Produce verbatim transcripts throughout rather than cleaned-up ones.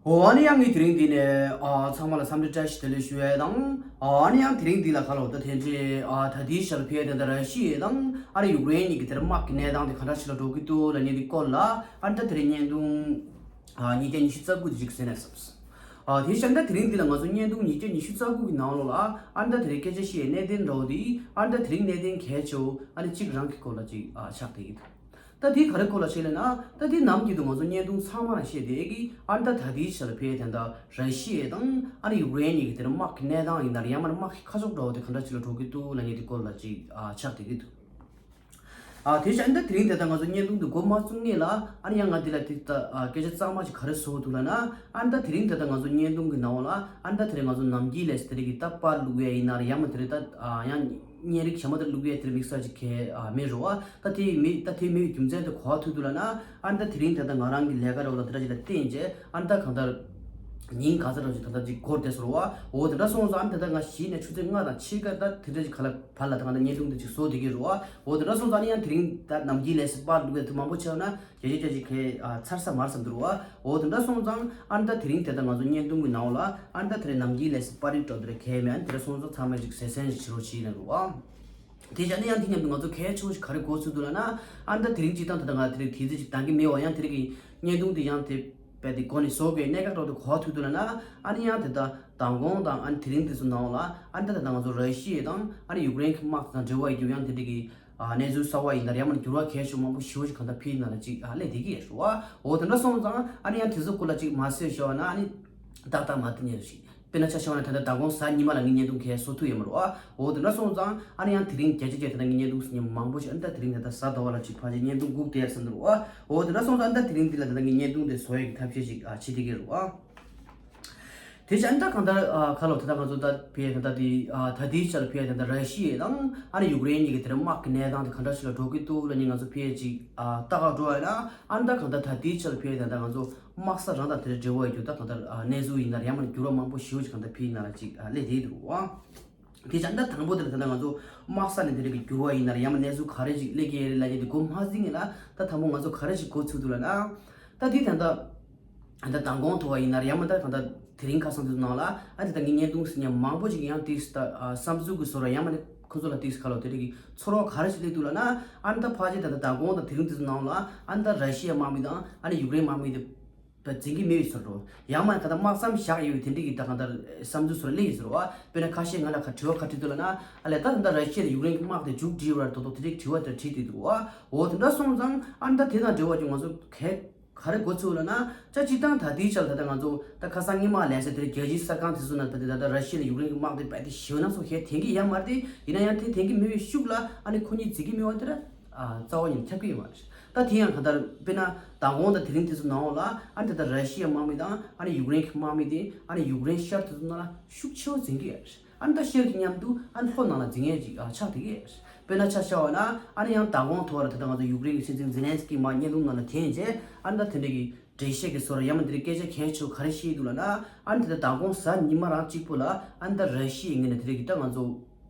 ཨོ་ཨ་ནི་ཡང་ངས་དེ་རིང་འདི་ནས་ཨ་ཚང་མ་ལ་འཚམས་འདྲི་བཀྲ་ཤིས་བདེ་ལེགས་ཞུ་ཡས་དང་། ཨ་ནི་ཡང་དེ་རིང་འདི་ལ་ཁ་ལོ་ད་དེ་འདྲའི་ཨ་ད་ལྟའི་ཆར་ཕེ་དེ་འདྲ་ར་ཤི་ཡ་དང་ཨ་ནི་ཡུཀ་རེན་གཉིས་ཀྱི་དེར་དམག་གི་གནས་སྟངས་དེ་ག་འདྲ་ཞིག་ལ་འགྲོ་གི་འདུག་ལབ་མཁན་དེ་སྐོར་ལ་ཨ་ནི་ད་དེ་རིང་བརྙན་ཐུང་ཨ་ཉིས་བརྒྱ་ཉི་ཤུ་རྩ་དགུ་དེ་ཅིག་གསན་ན་བསམས། ཨ་དེ་བཞིན་ད་དེ་རིང་འདི་ལ་ང་ཚོ་བརྙན་ཐུང་ཉིས་བརྒྱ་ཉི་ཤུ་རྩ་དགུ་གི་ནང་ལོགས་ལ་ཨ་ནི་ད་དེ་རིང་སྐད་ཆ་བཤད་གནད་དོན་འདྲ་བོ་དེ་ཨ་ནི་ད་དེ་རིང་གནད་དོན་གལ་ཆེ་བོ་ཨ་ནི་གཅིག་རང་གི་སྐོར་ལ་ཅིག་ཨ་ཆགས་བསྡད་ཀྱི་འདུག་ད་དེ་ག་རེ་སྐོར་ལ་བཤད་ལབ་ན། ད་དེ་ནམ་རྒྱུན་དུ་ང་ཚོ་བརྙན་ཐུང་ཚང་མ་ལ་བཤད་བསྡད་ཀྱི་ཨ་ནི་ད་ད་དེའི་ཆ་ལ་ཕེ་དེ་འདྲ་ར་ཤི་ཡ་དང་ཨ་ནི་ཡུཀ་རེན་གཉིས་ཀྱི་དེར་དམག་གི་གནས་སྟངས་ཡིན་ན་རེད། ཡང་མིན་ན་དམག་གི་ཁ་ཕྱོགས་འདྲ་བོ་དེ་ག་འདྲ་ཅིག་ལ་འགྲོ་གི་འདུག་ལབ་མཁན་དེ་སྐོར་ལ་ཅིག་ཨ་ཆགས་བསྡད་ཀྱི་འདུག་ཨ་དེ་བཞིན་ད་དེ་རིང་ད་ལྟ་ང་ཚོ་བརྙན་ཐུང་འདི་འགོ་མ་བཙུགས་སྔོན་ལ་ཨ་ནི་ཡང་ང་འདི་ལ་དེ་ད་ཨ་སྐད་ཆ་གཙང་མ་ཅིག་ག་རེ་བཟོ་འདུག་ལབ་ན། ཨ་ནི་ད་དེ་རིང་ད་ལྟ་ང་ཚོ་བརྙན་ཐུང་གི་ནང་ལ་ཨ་ནི་ད་དེ་རིང་ང་ཚོ་ནམ་རྒྱུན་ལས་དེ་རིང་གི་ད་པར་བླུག་ཡས་ཡིན་ན་རེད། ཡང་མིན་དེ་རིང་ད་ཨ་ཡང་བརྙན་རིས་ཞྭ་མོ་དེ་བླུག་ཡས་དེ་རིང་དམིགས་བསལ་ཅིག་གལ་ཨ་མེད་རེད་བ། ད་དེ་མེད་ད་དེ་མེད་པའི་རྒྱུ་མཚན་དེ་ག་པར་ཐུག་འདུག་ལབ་ན། ཨ་ནི་ད་དེ་རིང་ད་ལྟ་ང་རང་གི་ལས་ཀ་རེད་བ་ལ་དེ་འདྲ་ཅིག་ལ་བརྟེན་བྱས་ཨ་ནི་ད་གང་ལྟར་ཉིན་གང་ཚ་འདྲ་ཅིག་ད་ལྟ་ཅིག་འགོར་བསྡད་སོང་རེད་བ། འོ་དེ་འདྲ་སོང་ཙང་ཨ་ནི་ད་ལྟ་ང་གཞི་ནས་ཆུ་ཚོད་ལྔ་དང་ཕྱེད་ཀ་ད་དེ་འདྲ་ཅིག་ག་ལ་བར་ལ་ད་གང་ལྟར་བརྙན་ཐུང་དེ་ཅིག་བཟོ་བསྡད་ཀྱི་རེད་བ། འོ་དེ་འདྲ་སོང་ཙང་ཨ་ནི་ཡང་དེ་རིང་ད་ནམ་རྒྱུན་ལས་སུ་པར་བླུག་ཡས་དེ་མང་པོ་བྱས་ན་རྒྱ་ཆེ་རྒྱ་ཆེ་གས་ཨ་ཚར་ས་མ་རེད་བསམ་འདུག་རེད་བ། འོ་དེ་འདྲ་སོང་ཙང་ཨ་ནི་ད་དེ་རིང་དེ་ད་ང་ཚོ་བརྙན་ཐུང་གི་ནང་ལ་ཨ་ནི་ད་དེ་རིང་ནམ་རྒྱུན་ལས་སུ་པར་རིས་འདྲ་བོ་དེ་རེད་གས་མེད། ཨ་ནི་དེ་འདྲ་སོང་ཙང་ཚང་མས་ཅིག་གསན་གསན་ཅིག་བྱེད་རོགས་བྱེད་ལབ་རེད་བ། དེ་བྱས་ན་ཡང་དེ་མཉམ་དུ་ང་ཚོ་གལ་ཆེ་བོ་ཞིག་ག་རེ་གོ་ཚུལ་འདུག་ལབ་ན། ཨ་ནི་ད་དེ་རིང་སྤྱིར་བཏང་ད་ལྟ་ང་དེ་རིང་དུས་ཚོད་ཅིག་འདང་གི་མེད་པ། ཡང་དེ་རིང་གི་བརྙན་ཐུང་དེ་ཡང་དེ་རྦད་དེ་འགོ་ནས་བཟོ་དགོས་གནད་འགག་འདྲ་བོ་དེ་ག་པར་ཐུག་འདུག་ལབ་ན། ཨ་ནི་ཡང་དེ་ད་མདང་དགོང་དང་ཨ་ནི་དེ་རིང་དེ་ཚོ་ནང་ལ་ཨ་ནི་ད་ད་ལྟ་ང་ཚོ་ར་ཤི་ཡ་དང་ཨ་ནི་ཡུཀ་རེན་གྱི་དམག་དེ་དང་འབྲེལ་བ་ཡོད་རྒྱུ་ཡང་དེ་འདྲ་གི་ཨ་གནས་ཚུལ་གསར་པ་ཡིན་ན་རེད། ཡང་མིན་ན་འགྱུར་བ་གལ་ཆེ་བོ་མང་པོ་ཞེ་པོ་ཞིག་གང་ལྟར་ཕེ་ནང་ལ་ཅིག་ཨ་སླེབས་བསྡད་ཀྱི་ཡོད་རེད་བ། འོ་དེ་འདྲ་སོང་ཙང་ཨ་ནི་ཡང་དེ་ཚོ་སྐོར་ལ་ཅིག་མ་བཟོས་བྱས་པ་ན་ཨ་ནི་ཏག་ཏག་མ་བསྟན་ཡོད་ཞིག་དཔེར་ན་ཆ་བཞག་པ་ན་ད་ལྟ་མདང་དགོང་གཟའ་ཉི་མ་ལ་ངས་བརྙན་ཐུང་གས་བཟོ་ཐུབ་ཡོད་མ་རེད་བ། འོ་དེ་འདྲ་སོང་ཙང་ཨ་ནི་ཡང་དེ་རིང་བརྒྱ་ཆ་བརྒྱ་དེ་འདྲ་ངས་བརྙན་ཐུང་བཟོ་མཁན་མང་པོ་ཞིག་ཨ་ནི་ད་དེ་རིང་ད་ལྟ་གཟའ་ཟླ་བ་ལ་ཅིག་ཕལ་ཆེར་བརྙན་ཐུང་སྒུག་བསྡད་ཡ་ཟེར་འདུག་རེད་བ། འོ་དེ་འདྲ་སོང་ཙང་ཨ་ནི་ད་དེ་རིང་འདི་ལ་ད་ལྟ་ངས་བརྙན་ཐུང་དེ་བཟོ་ཡས་ཀྱི་ཐབས་ཤེས་ཅིག་ཨ་བྱེད་བསྡད་ཀྱི་རེད་བ། དེ་བཞིན་ད་གང་ལྟར་ཨ་ཁ་ལོ་ད་ལྟ་ང་ཚོ་ད་ཕེ་ད་ལྟ་དེ་ཨ་ད་དེའི་ཆ་ལ་ཕེ་ད་ལྟ་ར་ཤི་ཡ་དང་ཨ་ནི་ཡུཀ་རེན་གཉིས་ཀྱི་དེ་རིང་དམག་གི་གནས་སྟངས་དེ་ག་འདྲ་ཞིག་ལ་འགྲོ་གི་འདུག་ལབ་མཁན་ང་ཚོ་ཕེ་ཅིག་ཨ་ལྟ་ག་འགྲོ་བ་ཡིན་ན། ཨ་ནི་ད་གང་ལྟར་ད་དེའི་ཆ་ལ་ཕེ་ད་ལྟ་ང་ཚོ་དམག་ས་རང་དང་དེ་འདྲ་འབྲེལ་བ་ཡོད་རྒྱུ་ད་གང་ལྟར་ཨ་གནས་ཚུལ་ཡིན་ན་རེད། ཡང་མིན་ན་འགྱུར་བ་མང་པོ་ཞེ་པོ་ཅིག་གང་ལྟར་ཕེ་ནང་ལ་ཅིག་ཨ་སླེབས་བསྡད་འདུག་བ། དེ་བཞིན་ད་དང་པོ་དེ་ལ་ད་ལྟ་ང་ཚོ་དམག་ས་ནས་དེ་འདྲ་གི་འགྱུར་བ་ཡིན་ན་རེད། ཡང་མིན་ན་གནས་ཚུལ་ག་རེ་ཅིག་སླེབས་ཀྱི་ཡོད་རེད་ལབ་ཀྱི་དེ་འགོ་མ་བཙུགས་སྔོན་ལ་ད་དང་པོ་ང་ཚོ་ག་རེ་ཞིག་གོ་ཚུགས་འདུག་ལབ་ན། ད་དེ་ད་ལྟ་ད་ལྟ་མདང་དགོང་ཐོག་བ་ཡིན་ན་རེད། ཡང་མིན་ད་ད་ལྟ་དེ་རིང་ཁ་སང་དེ་ཚོ་ནང་ལ་ཨ་ནི་ད་ངས་བརྙན་ཐུང་གཟིགས་མཁན་མང་པོ་ཞིག་ཡང་དེ་ད་ཨ་བསམ་ཚུལ་གྱི་བཟོ་འདྲ་ཡང་མིན་ན་ཁོ་ཚོ་ལ་དེ་ག་ལོ་དེ་འདྲ་གི་ཚོར་བ་ག་རེ་ཞིག་སླེབས་འདུག་ལབ་ན། ཨ་ནི་ད་ཕལ་ཆེར་ད་ལྟ་མདང་དགོང་དང་དེ་རིང་དེ་ཚོ་ནང་ལ་ཨ་ནི་ད་ར་ཤི་ཡ་དམག་མི་དང་ཨ་ནི་ཡུཀ་རེན་དམག་མི་དེ་ད་འཛིང་གི་མེད་པའི་བཟོ་འདྲ། ཡང་མིན་ད་ལྟ་དམག་མཚམས་བཞག་ཡོད་པའི་དེ་འདྲ་གི་ད་གང་ལྟར་བསམ་ཚུལ་བཟོ་འདྲ་སླེབས་ཡོད་ཟེར་བ། དཔེར་ན་ཁ་ཤས་ང་ལ་ག་དྲི་བ་ག་དྲིས་འདུག་ལབ་ན། ཨ་ལས་ད་ད་ལྟ་ར་ཤི་ཡ་དང་ཡུཀ་རེན་གྱི་དམག་དེ་མཇུག་སྒྲིལ་བར་དོ་དོ་དེ་འདྲའི་དྲི་བ་དེ་དྲིས་བསྡད་འདུག་བ། འོ་དེ་འདྲ་སོང་ཙང་ཨ་ནི་ད་དེ་དང་འབྲེལ་བ་ཀྱང་ང་ཚོ་གལ་ག་རེ་གོ་ཚུལ་ལབ་ན། ད་སྤྱིར་བཏང་ད་ལྟའི་ཆར་ད་ལྟ་ང་ཚོ་ད་ཁ་སང་སྔོན་མ་ལས་ཟེར་དེར་རྒྱལ་སྤྱིའི་གསར་ཁང་དེ་ཚོ་ནང་ད་ལྟ་ད་ལྟ་ར་ཤི་ཡ་ནས་ཡུཀ་རེན་གྱི་དམག་དེ་རྦད་དེ་ཞེ་པོ་ནང་སོགས་ཞེ་དྲན་གྱི་ཡོད་མ་རེད། ཡིན་ན་ཡང་དེ་དྲན་གྱི་མེད་པའི་ཤུགས་ལ་ཨ་ནི་ཁོ་གཉིས་འཛིང་གི་མེད་པ་དེ་ར་ཨ་རྩ་བ་ཉིད་ཁྱབ་ཀྱི་ཡོད་མ་རེད། ད་དེ་ཡང་གང་ལྟར་དཔེར་ན་མདང་དགོང་དང་དེ་རིང་དེ་ཚོ་ནང་ལ་ཨ་ནི་ད་ལྟ་ར་ཤི་ཡ་དམག་མི་དང་ཨ་ནི་ཡུཀ་རེན་གྱི་དམག་མི་དེ་ཨ་ནི་ཡུཀ་རེན་ཤར་དེ་ཚོ་ནང་ལ་ཤུགས་ཆེ་བོ་འཛིང་གི་ཡོད་རེད། ཨ་ནི་ད་ཤེར་གྱི་མཉམ་དུ་ཨ་ནི་ལྷོ་ནང་ལ་འཛིང་ཡས་ཅིག་ཨ་ཆགས་བསྡད་ཀྱི་ཡོད་རེད། དཔེར་ན་ཆ་བཞག་པ་ན་ཨ་ནི་ཡང་མདང་དགོང་ཐོག་ལ་ད་ལྟ་ང་ཚོ་ཡུཀ་རེན་གྱི་སྲིད་འཛིན་ཛེ་ལན་སི་ཀི་མར་བརྙན་ཐུང་ནང་ལ་འཐེན་བྱས་ཨ་ནི་ད་དེ་འདྲ་གི་འགྲེལ་བཤད་ཀྱི་བཟོ་འདྲ་ཡང་མིན་དེ་འདྲའི་སྐད་ཆ་གལ་ཆེ་བོ་ག་རེ་བཤད་འདུག་ལབ་ན། ཨ་ནི་ད་ལྟ་མདང་དགོང་གཟའ་ཉི་མ་རང་གཅིག་པོ་ལ་ཨ་ནི་ད་ར་ཤི་ཡའི་ངོས་ནས་དེ་འདྲ་གི་ད་ང་ཚོ་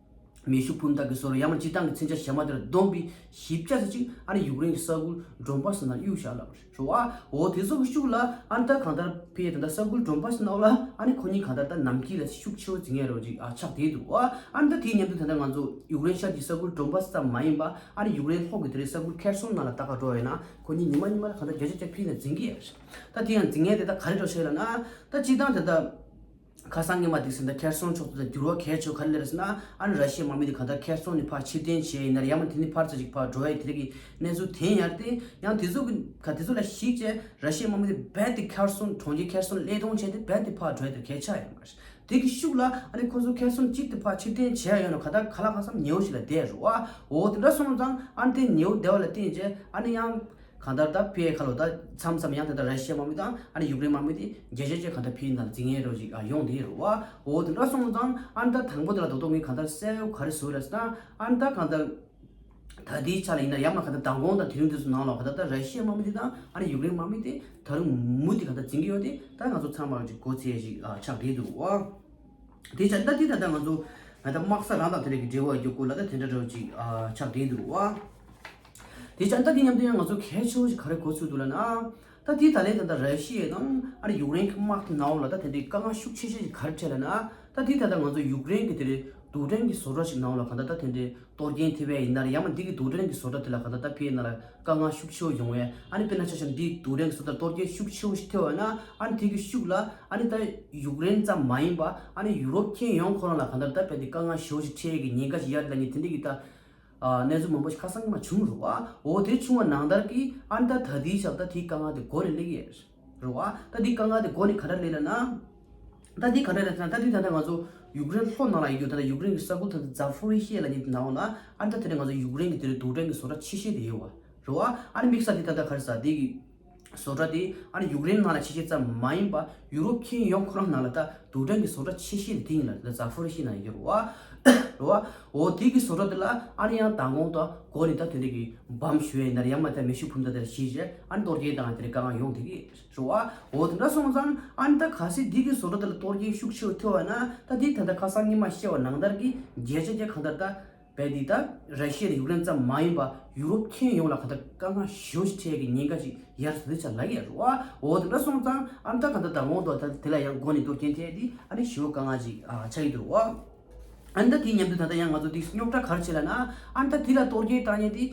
མེ་ཤུགས་འཕུར་མདའ་གི་བཟོ་འདྲ་ཡང་མིན་སྤྱིར་བཏང་གི་མཚོན་ཆ་གཞན་པ་དེ་ལ་བསྡོམས་པའི་བཞི་བརྒྱ་ཙམ་ཅིག་ཨ་ནི་ཡུཀ་རེན་གྱི་ས་ཁུལ་ཌོན་བྷ་སི་ནང་གཡུགས་བཞག་ལབ་པ་རེད། རེད་བ། འོ་དེ་ཚོ་གི་ཤུགས་ལ་ཨ་ནི་ད་གང་ལྟར་ཕ་གི་ད་ལྟ་ས་ཁུལ་ཌོན་བྷ་སི་ནང་ལ་ཨ་ནི་ཁོ་གཉིས་གང་ལྟར་ད་ནམ་རྒྱུན་ལས་ཤུགས་ཆེ་བོ་འཛིང་ཡས་རོ་ཅིག་ཨ་ཆགས་བསྡད་འདུག་བ། ཨ་ནི་ད་དེའི་མཉམ་དུ་ད་ལྟ་ང་ཚོ་ཡུཀ་རེན་ཤར་གྱི་ས་ཁུལ་ཌོན་བྷ་སི་ཙམ་མ་ཡིན་པ་ཨ་ནི་ཡུཀ་རེན་ལྷོ་གི་དེ་རིང་ས་ཁུལ་ཁེར་སོན་ནང་ལ་ལྟ་ག་འགྲོ་བས་ན་ཁོ་གཉིས་ཉི་མ་ཉི་མ་ལ་གང་ལྟར་བརྒྱ་ཆ་བརྒྱ་ཕ་གི་ནས་འཛིང་གི་ཡོད་རེད། ད་དེ་ཡང་འཛིང་ཡས་དེ་ད་ག་རེ་འགྲོ་ཤེས་ལབ་ན། ད་སྤྱིར་བཏང་ད་ལྟ་ཁ་སང་སྔོན་མ་དེ་ཟིན་ད་ཁེར་སོན་ཕྱོགས་སུ་ད་འགྱུར་བ་གལ་ཆེ་བོ་ག་རེ་སླེབས་རེད་ཟེར་ན། ཨ་ནི་ར་ཤི་ཡའི་དམག་མི་དེ་གང་ལྟར་ཁེར་སོན་ནས་ཕར་ཕྱིར་འཐེན་བྱས་ཡིན་ན་རེད། ཡང་མིན་དེ་ནས་ཕར་ཙམ་ཅིག་ཕར་འགྲོ་ཡ་དེ་རིགས་ཀྱི་གནས་ཚུལ་འཐེན་ཡ་དེ་ཡང་དེ་ཚོ་གི་ག་དེ་ཚོ་ལ་གཞིགས་བྱས་ར་ཤི་ཡའི་དམག་མི་དེ་རྦད་དེ་ཁེར་སོན་གྲོང་ཁྱེར་ཁེར་སོན་ལ་གཏོང་བྱས་ཏེ་རྦད་དེ་ཕར་འགྲོ་ཡ་དེ་གལ་ཆགས་ཡོད་མ་རེད། དེ་གི་ཤུགས་ལ་ཨ་ནི་ཁོ་ཚོ་ཁེར་སོན་གཅིག་དེ་ཕར་ཕྱིར་འཐེན་བྱས་ཡ་ཡོད་ན་ག་ད་ག་ལ་གང་འཚམ་ཉེ་བོ་ཞིག་ལ་བསྡད་རེད་བ། འོ་དེ་འདྲ་སོང་ཙང་ཨ་ནི་དེ་ཉེ་བོ་བསྡད་པ་ལ་བརྟེན་བྱས་ཨ་ནི་ཡང་། གང་ལྟར་ད་ཕ་གི་ཁ་ལོ་ད་མཚམས་མཚམས་ཡང་དེ་ལྟར་ར་ཤི་ཡ་དམག་མི་དང་ཨ་ནི་ཡུཀ་རེན་དམག་མི་དེ་བརྒྱ་ཆ་བརྒྱ་གང་ལྟར་ཕ་གི་ནང་འཛིང་ཡས་རོ་ཅིག་ཨ་ཡོང་བསྡད་རེད་བ། འོ་དེ་འདྲ་སོང་ཙང་ཨ་ནི་ད་དང་པོ་དེ་ལ་རྡོག་རྡོག་ངས་གང་ལྟར་གསལ་པོ་ག་རེ་བཟོ་རེད་ཟེར་ན། ཨ་ནི་ད་གང་ལྟར་ད་ལྟའི་ཆ་ལ་ཡིན་ན་ཡང་མ་གང་ལྟར་མདང་དགོང་དང་དེ་རིང་དེ་ཚོ་ནང་ལ་གང་ལྟར་ད་ར་ཤི་ཡ་དམག་མི་དེ་དང་ཨ་ནི་ཡུཀ་རེན་དམག་མི་དེ་ད་རུང་མུ་མཐུད་གང་ལྟར་འཛིང་གི་ཡོད་དེ་ད་ང་ཚོ་ཚང་མ་ཅིག་གོ་ཚད་ཅིག་ཨ་ཆགས་བསྡད་འདུག་བ། དེ་ཆ་ད་དེ་ད་ལྟ་ང་ཚོ་ང་ད་དམག་ས་རང་དང་དེ་འདྲ་གི་འབྲེལ་བ་ཡོད་སྐོར་ལ་ད་དེ་འདྲ་འདྲ་བོ་ཅིག་ཨ་ཆགས་བསྡད་འདུག་བ། དེ་ཅང་ད་དེ་མཉམ་དུ་ཡང་ང་ཚོ་གལ་ཆེ་བོ་ཞིག་ག་རེ་གོ་ཚུལ་འདུག་ལབ་ན། ད་དེ་ད་ལན་ད་ལྟ་ར་ཤི་ཡ་དང་ཨ་ནི་ཡུཀ་རེན་གྱི་དམག་དེ་ནང་ལ་ད་དེ་འདྲའི་དཀའ་ངལ་ཤུགས་ཆེ་ཤོས་ཞིག་ག་རེ་འཕྲད་ལབ་ན། ད་དེ་ད་ལྟ་ང་ཚོ་ཡུཀ་རེན་གྱི་དེ་རེད་རྡུལ་ཕྲན་གྱི་བཟོ་གྲྭ་ཞིག་ནང་ལ་གང་ལྟར་ད་དེ་འདྲའི་གཏོར་སྐྱོན་ཐེབས་པ་ཡིན་ན་ར་ཡང་མ་འདི་གི་རྡུལ་ཕྲན་གྱི་བཟོ་གྲྭ་དེ་ལ་གང་ལྟར་ད་ཕི་ཡ་ན་ལ་དཀའ་ངལ་ཤུགས་ཆེ་བོ་ཡོང་བས། ཨ་ནི་དཔེར་ན་ཆ་བཞག་འདི་རྡུལ་ཕྲན་གྱི་བཟོ་གྲྭ་གཏོར་སྐྱོན་ཤུགས་ཆེ་བོ་ཞིག་ཐེབས་པ་ན་ཨ་ནི་དེ་གི་ཤུགས་ལ་ཨ་ནི་ད་ཡུཀ་རེན་ཙམ་མ་ཡིན་པ་ཨ་ནི་ཡུ་རོབ་ཁྱོན་ཡོངས་ཁོ་རང་ལ་གང་ལྟར་ད་དཔེ་འདི་དཀའ་ངལ་ཞེ་པོ་ཞིག་འཕྲད་ཀྱི་ཉེན་ཁ་ཞིག་ཡར་ལ་ཉེ་དེ་འདྲ་གི་ད། ཨ་གནས་ཚུལ་མང་པོ་ཞིག་ཁ་སང་ཉི་མ་བྱུང་རེད་བ། འོ་དེ་བྱུང་བ་ནང་ལྟར་གྱི་ཨ་ནི་ད་ད་ལྟའི་ཆར་ད་དེའི་དཀའ་ངལ་དེ་འགོ་ནས་སླེབས་ཡས་རེད་བ། ད་དེའི་དཀའ་ངལ་དེ་འགོ་ནས་ག་འདྲ་སླེབས་ལབ་ན། ད་དེ་ག་འདྲ་རེད་ཟེར་ན་ད་དེ་ད་ལྟ་ང་ཚོ་ཡུཀ་རེན་ལྷོ་ནང་ལ་ཡོད་རྒྱུ་ད་ལྟ་ཡུཀ་རེན་གྱི་ས་ཁུལ་ད་ལྟ་ཛ་ཕོ་རི་ཤི་ཡ་ལབ་མཁན་དེ་ནང་ལ་ཨ་ནི་ད་དེ་ནས་ང་ཚོ་ཡུཀ་རེན་གྱི་དེ་རེད་རྡུལ་ཕྲན་གྱི་བཟོ་གྲྭ་ཆེ་ཤོས་དེ་ཡོད་བ་རེད་བ། ཨ་ནི་དམིགས་བསལ་དེ་ད་ལྟ་ག་རེ་ཟེར་དེ་གི་བཟོ་གྲྭ་དེ་ཨ་ནི་ཡུཀ་རེན་ནང་ལ་ཆེ་ཤོས་ཙམ་མ་ཡིན་པ་ཡུ་རོབ་ཁྱོན་ཡོངས་ཁོ་རང་ནང་ལ་ད་རྡུལ་ཕྲན་གྱི་བཟོ་གྲྭ་ཆེ་ཤོས་དེ་དེ་ཡིན་ལ་ད་ཛ་ཕོ་རི་ཤི་ཡ་ནང་ཡོད་རེད་བ། རེད་བ། འོ་དེ་གི་བཟོ་གྲྭ་དེ་ལ་ཨ་ནི་ཡང་མདང་དགོང་དང་འགོ་ནས་ད་དེ་འདྲ་གི་བམ་གཞུ་ཡས་ཡིན་ན་རེད་ཡང་མ་ད་མེ་ཤུགས་འཕུར་མདའ་དེ་ལ་གཞི་བྱས་ཨ་ནི་གཏོར་སྐྱོན་བཏང་དེ་འདྲ་དཀའ་ངལ་ཡོང་དེ་གི་རེད་བ། འོ་དེ་འདྲ་སོང་ཙང་ཨ་ནི་ད་གལ་སྲིད་འདི་གི་བཟོ་གྲྭ་དེ་ལ་གཏོར་སྐྱོན་ཤུགས་ཆེ་བ་ཐེབས་པ་ན་ད་འདི་ད་ལྟ་ཁ་སང་ཉི་མ་བཤད་པ་ནང་ལྟར་གྱི་བརྒྱ་ཆ་བརྒྱ་གང་ལྟར་ད་བས་འདི་ད་ར་ཤི་ཡ་དང་ཡུཀ་རེན་ཙམ་མ་ཡིན་པ་ཡུ་རོབ་ཁྱོན་ཡོངས་ལ་གང་ལྟར་དཀའ་ངལ་ཞེ་པོ་ཞིག་འཕྲད་ཀྱི་ཉེན་ཁ་ཅིག་ཡར་ད་ལྟའི་ཆར་ལབ་ཀྱི་ཡོད་རེད་བ། འོ་དེ་འདྲ་སོང་ཙང་ཨ་ནི་ད་གང་ལྟར་མདང་དགོང་དང་ད་དེ་ལ་ཡང་འགོ་ནས་གཏོར་སྐྱོན་ཐེབས་ཏེ་ཨ་ནི་ཞེ་པོ་དཀའ་ངལ་ཅིག་ཨ་ཆགས་ཀྱི་འདུག་རེད་བ། ཨ་ནི་ད་དེའི་མཉམ་དུ་ད་ལྟ་ཡང་ང་ཚོ་དེ་རྙོག་དྲ་ག་རེ་བྱེད་ལབ་ན་ཨ་ནི་ད་དེ་ལ་གཏོར་སྐྱོན་བཏང་མཁན་དེ་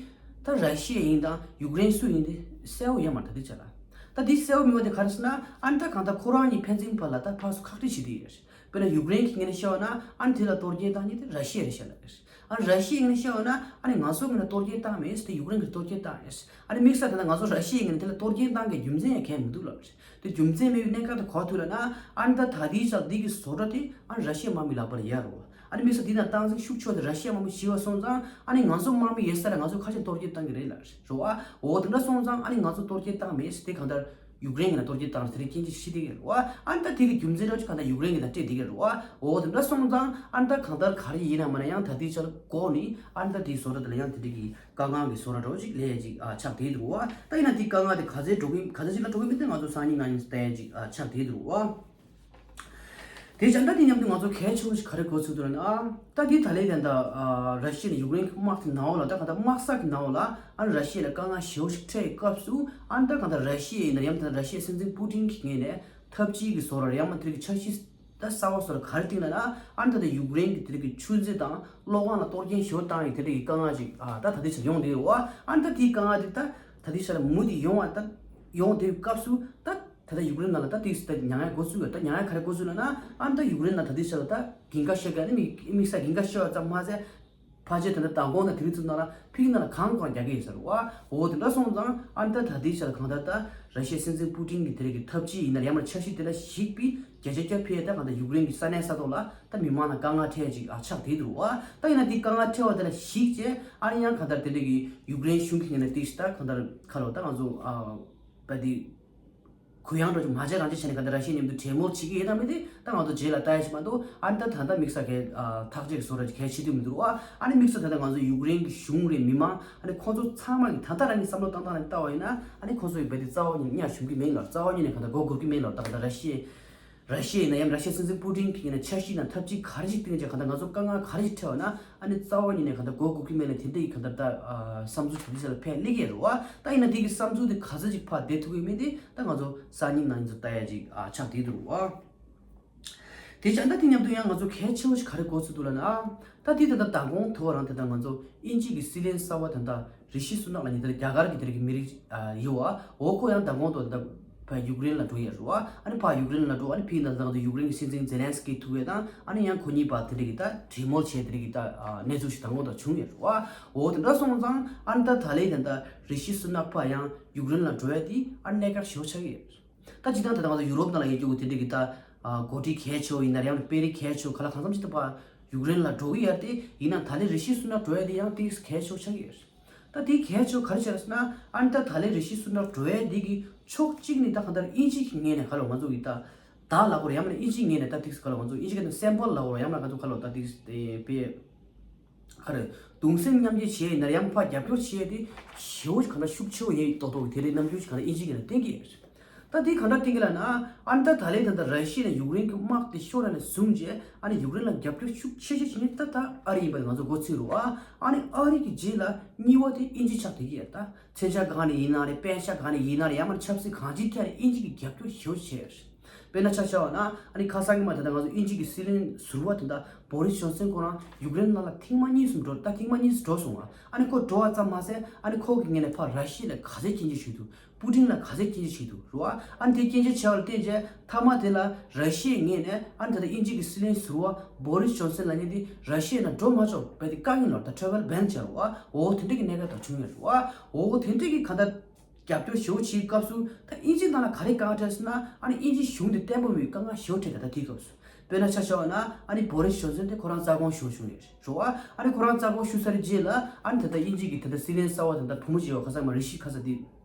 ད་ར་ཤི་ཡ་ཡིན་དང་ཡུཀ་རེན་སུ་ཡིན་དེ་གསལ་པོ་ཡོད་མ་རེད་ད་ལྟའི་ཆར་ལ། ད་དེ་གསལ་པོ་མེད་པ་དེ་ག་རེ་ཟེར་ན་ཨ་ནི་ད་གང་ལྟར་ཁོ་རང་གཉིས་ཕན་ཚུན་བར་ལ་ད་ཕར་ཚུར་ཁག་དཀྲི་བྱེད་དེ་ཡོད་རེད། དཔེར་ན་ཡུཀ་རེན་གྱི་ངོས་ནས་བཤད་པ་ན་ཨ་ནི་དེ་ལ་གཏོར་སྐྱོན་བཏང་མཁན་དེ་ར་ཤི་ཡ་རེད་ཤག་ལབ་ཀྱི་རེད། ཨ་ར་ཤི་ཡའི་ངོས་ནས་བཤད་པ་ན་ཨ་ནི་ང་ཚོའི་ངོས་ནས་གཏོར་སྐྱོན་བཏང་མེད་ཟེར་ཏེ་ཡུཀ་རེན་གྱིས་གཏོར་སྐྱོན་བཏང་ཡོད་ཟེར། ཨ་ནི་དམིགས་བསལ་དེ་ན་ང་ཚོ་ར་ཤི་ཡའི་ངོས་ནས་དེ་ལ་གཏོར་སྐྱོན་བཏང་མཁན་རྒྱུ་མཚན་ཡང་གང་ཡང་མི་འདུག་ལབ་ཀྱི་རེད། དེ་རྒྱུ་མཚན་མེད་པའི་གནད་འགག་དེ་ག་པར་ཐུག་ལབ་ན་ཨ་ནི་ད་ད་ལྟའི་ཆར་འདི་གི་བཟོ་གྲྭ་དེ་ཨ་ནི་ར་ཤི་ཡའི་དམག་མིའི་ལག་པར་ཡོད་རེད་བ། ཨ་ནི་དམིགས་བསལ་འདི་ན་སྟངས་འཛིན་ཤུགས་ཆེ་བ་དེ་ར་ཤི་ཡའི་དམག་མི་ཞིག་ཡོད་སོང་ཙང་ཨ་ནི་ང་ཚོ་དམག་མི་ཡོད་ས་ལ་ང་ཚོ་ཁ་ཤས་གཏོར་སྐྱོན་བཏང་གི་རེད་ལབ་ཀྱི་རེད་བ། འོ་དེ་འདྲ་སོང་ཙང་ཨ་ནི་ང་ཚོ་གཏོར་སྐྱོན་བཏང་མེད་ཟེར་ཏེ་གང་ལྟར་ཡུཀ་རེན་གྱིས་ན་གཏོར་སྐྱོན་བཏང་ཟེར་ཏེ་སྐྱོན་ཅིག་ཤི་བསྡད་ཀྱི་རེད་བ། ཨ་ནི་ད་དེ་གི་རྒྱུ་མཚན་རང་ཅིག་གང་ལྟར་ཡུཀ་རེན་གྱིས་ད་སྤྲད་བསྡད་ཀྱི་རེད་བ། འོ་དེ་འདྲ་སོང་ཙང་ཨ་ནི་ད་གང་ལྟར་ག་རེ་ཡིན་ན་མ་ན་ཡང་ད་ལྟའི་ཆར་འགོ་ནས་ཨ་ནི་ད་དེའི་བཟོ་གྲྭ་དེ་ལ་ཡང་དེ་འདྲ་གི་དཀའ་ངལ་གྱི་བཟོ་གྲྭ་འདྲ་བོ་ཅིག་སླེབས་ཡ་ཅིག་ཨ་ཆགས་བསྡད་འདུག་བ། ད་ཡིན་ན་དེའི་དཀའ་ངལ་དེ་ག་ཚོད་འགྲོ་གི་ག་ཚོད་ཅིག་ལ་འགྲོ་གི་མིན་དེ་ང་ཚོ་སང་ཉིན་གནངས་ཉིན་ལྟ་ཡ་ཅིག་ཨ་ཆགས་བསྡད་འདུག་བ། དེ་བྱས་ད་དེ་མཉམ་དུ་ང་ཚོ་གལ་ཆེ་བོ་ཞིག་ག་རེ་གོ་ཚུལ་འདུག་ལབ་ན། ད་དེ་ད་ལན་དེ་འདྲ་ར་ཤི་ཡ་ནས་ཡུཀ་རེན་གྱི་དམག་དེ་ནང་ལ་ད་ག་ད་དམག་ས་གི་ནང་ལ་ཨ་ནི་ར་ཤི་ཡ་ལ་དཀའ་ངལ་ཞེ་པོ་ཞིག་འཕྲད་པའི་སྐབས་སུ་ཨ་ནི་ད་ག་ད་ར་ཤི་ཡ་ཡིན་ན་ཡང་ད་ར་ཤི་ཡའི་སྲིད་འཛིན་པུ་ཏིན་གྱི་ངོས་ནས་འཐབ་ཇུས་ཀྱི་བཟོ་འདྲ་ཡང་མ་དེ་གི་འཆར་གཞི་ད་གསར་པ་བཟོ་འདྲ་ག་རེ་བཏིང་ལབ་ན་ཨ་ནི་ད་ད་ཡུཀ་རེན་གྱི་དེ་གི་ཆུ་མཛོད་དང་གློག་ཁང་ལ་གཏོར་སྐྱོན་ཞེ་པོ་བཏང་ཡི་དེ་འདྲ་གི་དཀའ་ངལ་ཅིག་ཨ་ད་ད་དེ་ཆར་ཡོང་བསྡད་ཡོད་བ། ཨ་ནི་ད་དེའི་དཀའ་ངལ་དེ་ད་ད་དེ་ཆར་མུ་མཐུད་ཡོང་བ་ད་ཡོང་བསྡད་པའི་སྐབས་སུ་ད། ད་ལྟ་ཡུཀ་རེན་ནང་ལ་ད་དེ་ད་མྱ་ངན་འགོ་ཚུགས་ཡོད། ད་མྱ་ངན་ག་རེ་འགོ་ཚུགས་ལབ་ན་ཨ་ནི་ད་ཡུཀ་རེན་ནང་ད་ལྟའི་ཆར་ལ་ད་འགན་ཁག་བཞེས་མཁན་ནི་དམིགས་དམིགས་བསལ་འགན་ཁག་བཞེས་པ་ཙམ་མ་ཟད་ཕལ་ཆེར་ད་ལྟ་མདང་དགོང་དང་དེ་རིང་ཚོའི་ནང་ལ་ཕ་གི་ནང་ལ་གང་གང་རྒྱག་གི་ཡོད་ཟེར་བ། འོ་དེ་འདྲ་སོང་ཙང་ཨ་ནི་ད་ད་ལྟའི་ཆར་གང་ལྟར་ད་ར་ཤི་ཡའི་སྲིད་འཛིན་པུ་ཏིན་གྱི་དེ་རིང་གི་འཐབ་ཇུས་ཡིན་ན་ཡང་མ་འཆར་གཞི་དེ་ལ་གཞིགས་པའི་བརྒྱ་ཆ་བརྒྱ་ཕལ་ད་གང་ལྟར་ཡུཀ་རེན་གྱི་ས་གནས་ས་ཐོག་ལ་ད་མི་མང་ལ་དཀའ་ངལ་འཕྲད་ཅིག་ཨ་ཆགས་བསྡད་འདུག་བ། ད་ཡིན་ན་དེ་དཀའ་ངལ་འཕྲད་པ་དེ་ལ་གཞིགས་བྱས་ཨ་ནི་ཡང་གང་ལྟར་དེ་འདྲ་གི་ཡུཀ་རེན་གཞུང་གི་ངོས་ནས་དེ་ད་གང་ལྟར་ཁ་ལོ་ད་ང་ཚོ་ཨ་ད་དེ། གུ་ཡངས་འགྲོ་ཅིག་མ་བྱས་རང་བྱས་བྱས་ནས་ག་འདི་ར་ཤི་ཡ་མཉམ་དུ་གྲོས་མོལ་བྱེད་ཀྱི་ཡོད་དམ་མེད་དེ་ད་ང་ཚོ་རྗེས་ལ་ལྟ་ཡ་ཞིག་མ་གཏོགས་ཨ་ནི་ད་ད་ལྟ་དམིགས་བསལ་གྱི་ཨ་ཐག་གཅོད་ཀྱི་བཟོ་འདྲ་ཅིག་གལ་ཆེ་དུས་མི་འདུག་ཨ། ཨ་ནི་དམིགས་བསལ་ད་ལྟ་ང་ཚོ་ཡུཀ་རེན་གྱི་གཞུང་རེད་མི་མང་ཨ་ནི་ཁོང་ཚོ་ཚང་མ་གི་ད་ལྟ་རང་གི་བསམ་བློ་བཏང་སྟངས་རང་གི་ལྟ་བ་ཡིན་ན་ཨ་ནི་ཁོང་ཚོ་ཡི་བས་དེ་རྩ་བ་ཉིད་ནས་གཉའ་ཞུམ་གྱི་མེད་ལ་རྩ་བ་ཉིད་ནས་ག་འདི་མགོ་སྒུར་གྱི་མེད་ལ་ད་ག་འདི་ར་ཤི་ཡ་ར་ཤི་ཡ་ཡིན་ན་ཡང་ར་ཤི་ཡའི་སྲིད་འཛིན་པུ་ཏིན་གྱི་ཡིན་ན་འཆར་གཞི་དང་འཐབ་ཇུས་ག་རེ་ཞིག་བཏིང་བྱས་ག་འདི་ང་ཚོ་དཀའ་ངལ་ག་རེ་ཞིག་འཕྲད་པ་ན་ཨ་ནི་རྩ་བ་ཉིད་ནས་ག་འདི་མགོ་སྒུར་གྱི་མེད་ལ་དེ་འདྲ་ཡི་ག་འདི་ད་ཨ་བསམ་ཚུལ་ག་འདི་ཞིག་ལ་ཕེབས་སླེབས་ཀྱི་རེད་བ། ད་ཡིན་ན་དེ་གི་བསམ་ཚུལ་དེ་ག་ཚོད་ཅིག་ཕར་བསྡད་ཐུབ་ཀྱི་མེད་དེ་ད་ང་ཚོ་སང་ཉིན་གནངས་ཉིན་ཚོ་ལྟ་ཡ་ཅིག་ཨ་ཆགས་བསྡད་འདུག་བ། དེ་ཅང་ད་དེ་མཉམ་དུ་ཡང་ང་ཚོ་གལ་ཆེ་བོ་ཞིག་ག་རེ་གོ་ཚུལ་འདུག་ལབ་ན། ད་དེ་ད་ལྟ་མདང་དགོང་དུ་བ་རང་དེ་ད་ང་ཚོ་དབྱིན་ཇི་གི་སྲིད་བློན་གསར་བ་དེ་ད་རི་ཤི་སུ་ནག་ལབ་མཁན་དེ་རྒྱ་གར་གྱི་དེ་རིགས་ཀྱི་མི་རིགས་ཨ་ཡོད་བ། འོ་ཁོ་ཡང་མདང་དགོང་དུ་ད་ཕ་ཡུཀ་རེན་ལ་འགྲོ་ཡས་རེད་བ། ཨ་ནི་ཕ་ཡུཀ་རེན་ལ་འགྲོ་ཨ་ནི་ཕི་ཡིན་ན་ད་ང་ཚོ་ཡུཀ་རེན་གྱི་སྲིད་འཛིན་ཛེ་ལན་སི་ཀི་ཐུག་ཡས་དང་ཨ་ནི་ཡང་ཁོ་གཉིས་བར་དེ་འདྲ་གི་ད་གྲོས་མོལ་བྱས་དེ་འདྲ་གི་ད་ཨ་གནས་ཚུལ་ཞིག་མདང་དགོང་དུ་བྱུང་ཡོད་རེད་བ། འོ་དེ་འདྲ་སོང་ཙང་ཨ་ནི་ད་ད་ལན་དེ་ད་རི་ཤི་སུ་ནག་ཕ་ཡང་ཡུཀ་རེན་ལ་འགྲོ་ཡས་དེ་ཨ་ནི་གནད་འགག་ཞེ་པོ་ཆགས་ཀྱི་ཡོད་རེད། ད་སྤྱིར་བཏང་ད་ལྟ་ང་ཚོ་ཡུ་རོབ་ནང་ལ་ཡོད་རྒྱུ་དེ་འདྲ་གི་ད་ཨ་འགོ་ཁྲིད་གལ་ཆེ་བོ་ཡིན་ན་ཡང་དཔོན་རིགས་གལ་ཆེ་བོ་ག་ལ་གང་འཚམ་ཞིག་ད་ཕར་ཡུཀ་རེན་ལ་འགྲོ་གི་ཡོད་རེད་དེ། ཡིན་ན་ད་ལན་རི་ཤི་སུ་ནག་འགྲོ་ཡས་དེ་ཡང་ཏིག་གལ་ཆེ་བོ་ཆགས་ཀྱི་ཡོད་རེད། ད་དེ་གལ་ཆེ་བོ་ག་རེ་བྱས་རེད་ཟེར་ན། ཨ་ནི་ད་ད་ལན་རི་ཤི་སུ་ནག་འགྲོ་ཡས་དེ་གི་ཕྱོགས་གཅིག་ནས་ད་གང་ལྟར་དབྱིན་ཇི་གི་ངོས་ནས་ག་ལ་ང་ཚོ་གི་ད་ད་ལབ་དགོས་རེད་ཡང་མིན་ན་དབྱིན་ཇིའི་ངོས་ནས་ད་ཏིག་ག་ལ་ང་ཚོ་དབྱིན་ཇི་སྐད་ནང་སེམ་པོལ་ལབ་དགོས་རེད་ཡང་མིན་ན་ང་ཚོ་ག་ལ་ད་ཏིག་དཔེ། ག་རེ། གདུང་སེམས་མཉམ་སྐྱེད་བྱས་ཡིན་ན་ཡང་ཕར་རྒྱབ་སྐྱོར་བྱས་ཏེ་ཞེ་པོ་ཞིག་ག་ལ་ཤུགས་ཆེ་བོ་ཡིན་ཏོག་ཏོག་གི་དེ་རིང་རྣམ་འགྱུར་ཞིག་ག་ལ་དབྱིན་ཇི་གི་ལ་བསྟན་གྱི་ཡོད། ད་དེ་གང་འདྲ་བསྟན་གྱི་ལབ་ན། ཨ་ནི་ད་ད་ལན་ད་ལྟ་ར་ཤི་ཡ་ནས་ཡུཀ་རེན་གྱི་དམག་དེ་ཤོར་ཡ་ནས་བཟུང་རྗེས། ཨ་ནི་ཡུཀ་རེན་ལ་རྒྱབ་སྐྱོར་ཤུགས་ཆེ་ཤོས་བྱེད་མཁན་ད་ད་ཨ་རི་ཡིན་པ་ང་ཚོ་མགོ་ཚོད་རེད་བ། ཨ་ནི་ཨ་རི་གི་རྗེས་ལ་གཉིས་པ་དེ་དབྱིན་ཇི་ཆགས་བསྡད་ཀྱི་ཡོད་ད། མཚོན་ཆ་གང་ནས་ཡིན་ན་རེད། པན་ཆ་གང་ནས་ཡིན་ན་རེད། ཡང་མིན་ཆབ་སྲིད་གང་ཅིའི་ཐད་ནས་དབྱིན་ཇི་གིས་རྒྱབ་སྐྱོར་ཞེ་པོ་བྱས་ཡོད་རེད། དཔེར་ན་ཆ་བཞག་པ་ན། ཨ་ནི་ཁ་སང་གི་མ་ད་ལྟ་ང་ཚོ་དབྱིན་ཇི་གི་སྲིད་བློན་ཟུར་པ་དེ་འདྲ་བོ་རིས་ཇོན་སན་ཁོ་རང་ཡུཀ་རེན་ནང་ལ་ཐེངས་མ་གཉིས་གསུམ་འགྲོ། ད་ཐེངས་མ་གཉིས་གསུམ་འགྲོ་སོང་བ། ཨ་ནི་ཁོ་འགྲོ་བ་ཙམ་མ་ཟད། ཨ་ནི་ཁོ་གི་ངོས་ནས་ཕར་ར་ཤི་ཡ་ལ་ག་ཚད་སྐྱོན་བརྗོད་བྱེད་ཐུབ། པུ་ཏིན་ལ་ག་ཚད་སྐྱོན་བརྗོད་བྱེད་ཐུབ་རེད་བ། ཨ་ནི་དེ་སྐྱོན་བརྗོད་བྱས་པ་ལ་བརྟེན་བྱས། མཐའ་མ་དེ་ལ་ར་ཤི་ཡའི་ངོས་ནས། ཨ་ནི་ད་ལྟ་དབྱིན་ཇི་གི་སྲིད་བློན་ཟུར་པ་བོ་རིས་ཇོན་སན་ལབ་མཁན་དེ་ར་ཤི་ཡའི་ནང་འགྲོ་མ་ཆོག་བས་དེ་བཀག་ཡིན་ལབ། ད་ཊེ་ཝེལ་བྷན་བྱས་རེད་བ། འོ་དེ་འདྲ་གི་གནད་འགག་ད་བྱུང་ཡོད་རེད་བ། འོ་དེ་འདྲ་གི་གང་ལྟར་རྒྱབ་སྐྱོར་ཞེ་པོ་བྱེད་སྐབས་སུ། ད་དབྱིན་ཇི་ནང་ལ་ག་རེ་དཀའ་ངལ་འཕྲད་སོང་ན། ཨ་ནི་དབྱིན་ཇི་གཞུང་དེ་བརྟན་པོ་མེད་པའི་དཀའ་ངལ་ཞེ་པོ་འཕྲད། ད་ད་དེའི་སྐབས་སུ། དཔེར་ན་ཆ་བཞག་པ་ན། ཨ་ནི་བོ་རིས་ཇོན་སན་དེ་ཁོ་རང་རྩ་དགོངས་ཞུ་བྱུང་ཡོད་རེད་བ། ཨ་ནི་ཁོ་རང་རྩ་དགོངས་ཞུ་ཚར་རྗེས་ལ། ཨ་ནི་ད་ལྟ་དབྱིན་ཇི་གི་ད་ལྟ་སྲིད་བློན་གསར་པ་དེ་ད་བུ་མོ་བྱས་པ་ཁ་སང་མ་རི་ཤི་ཁ་ས་དེ་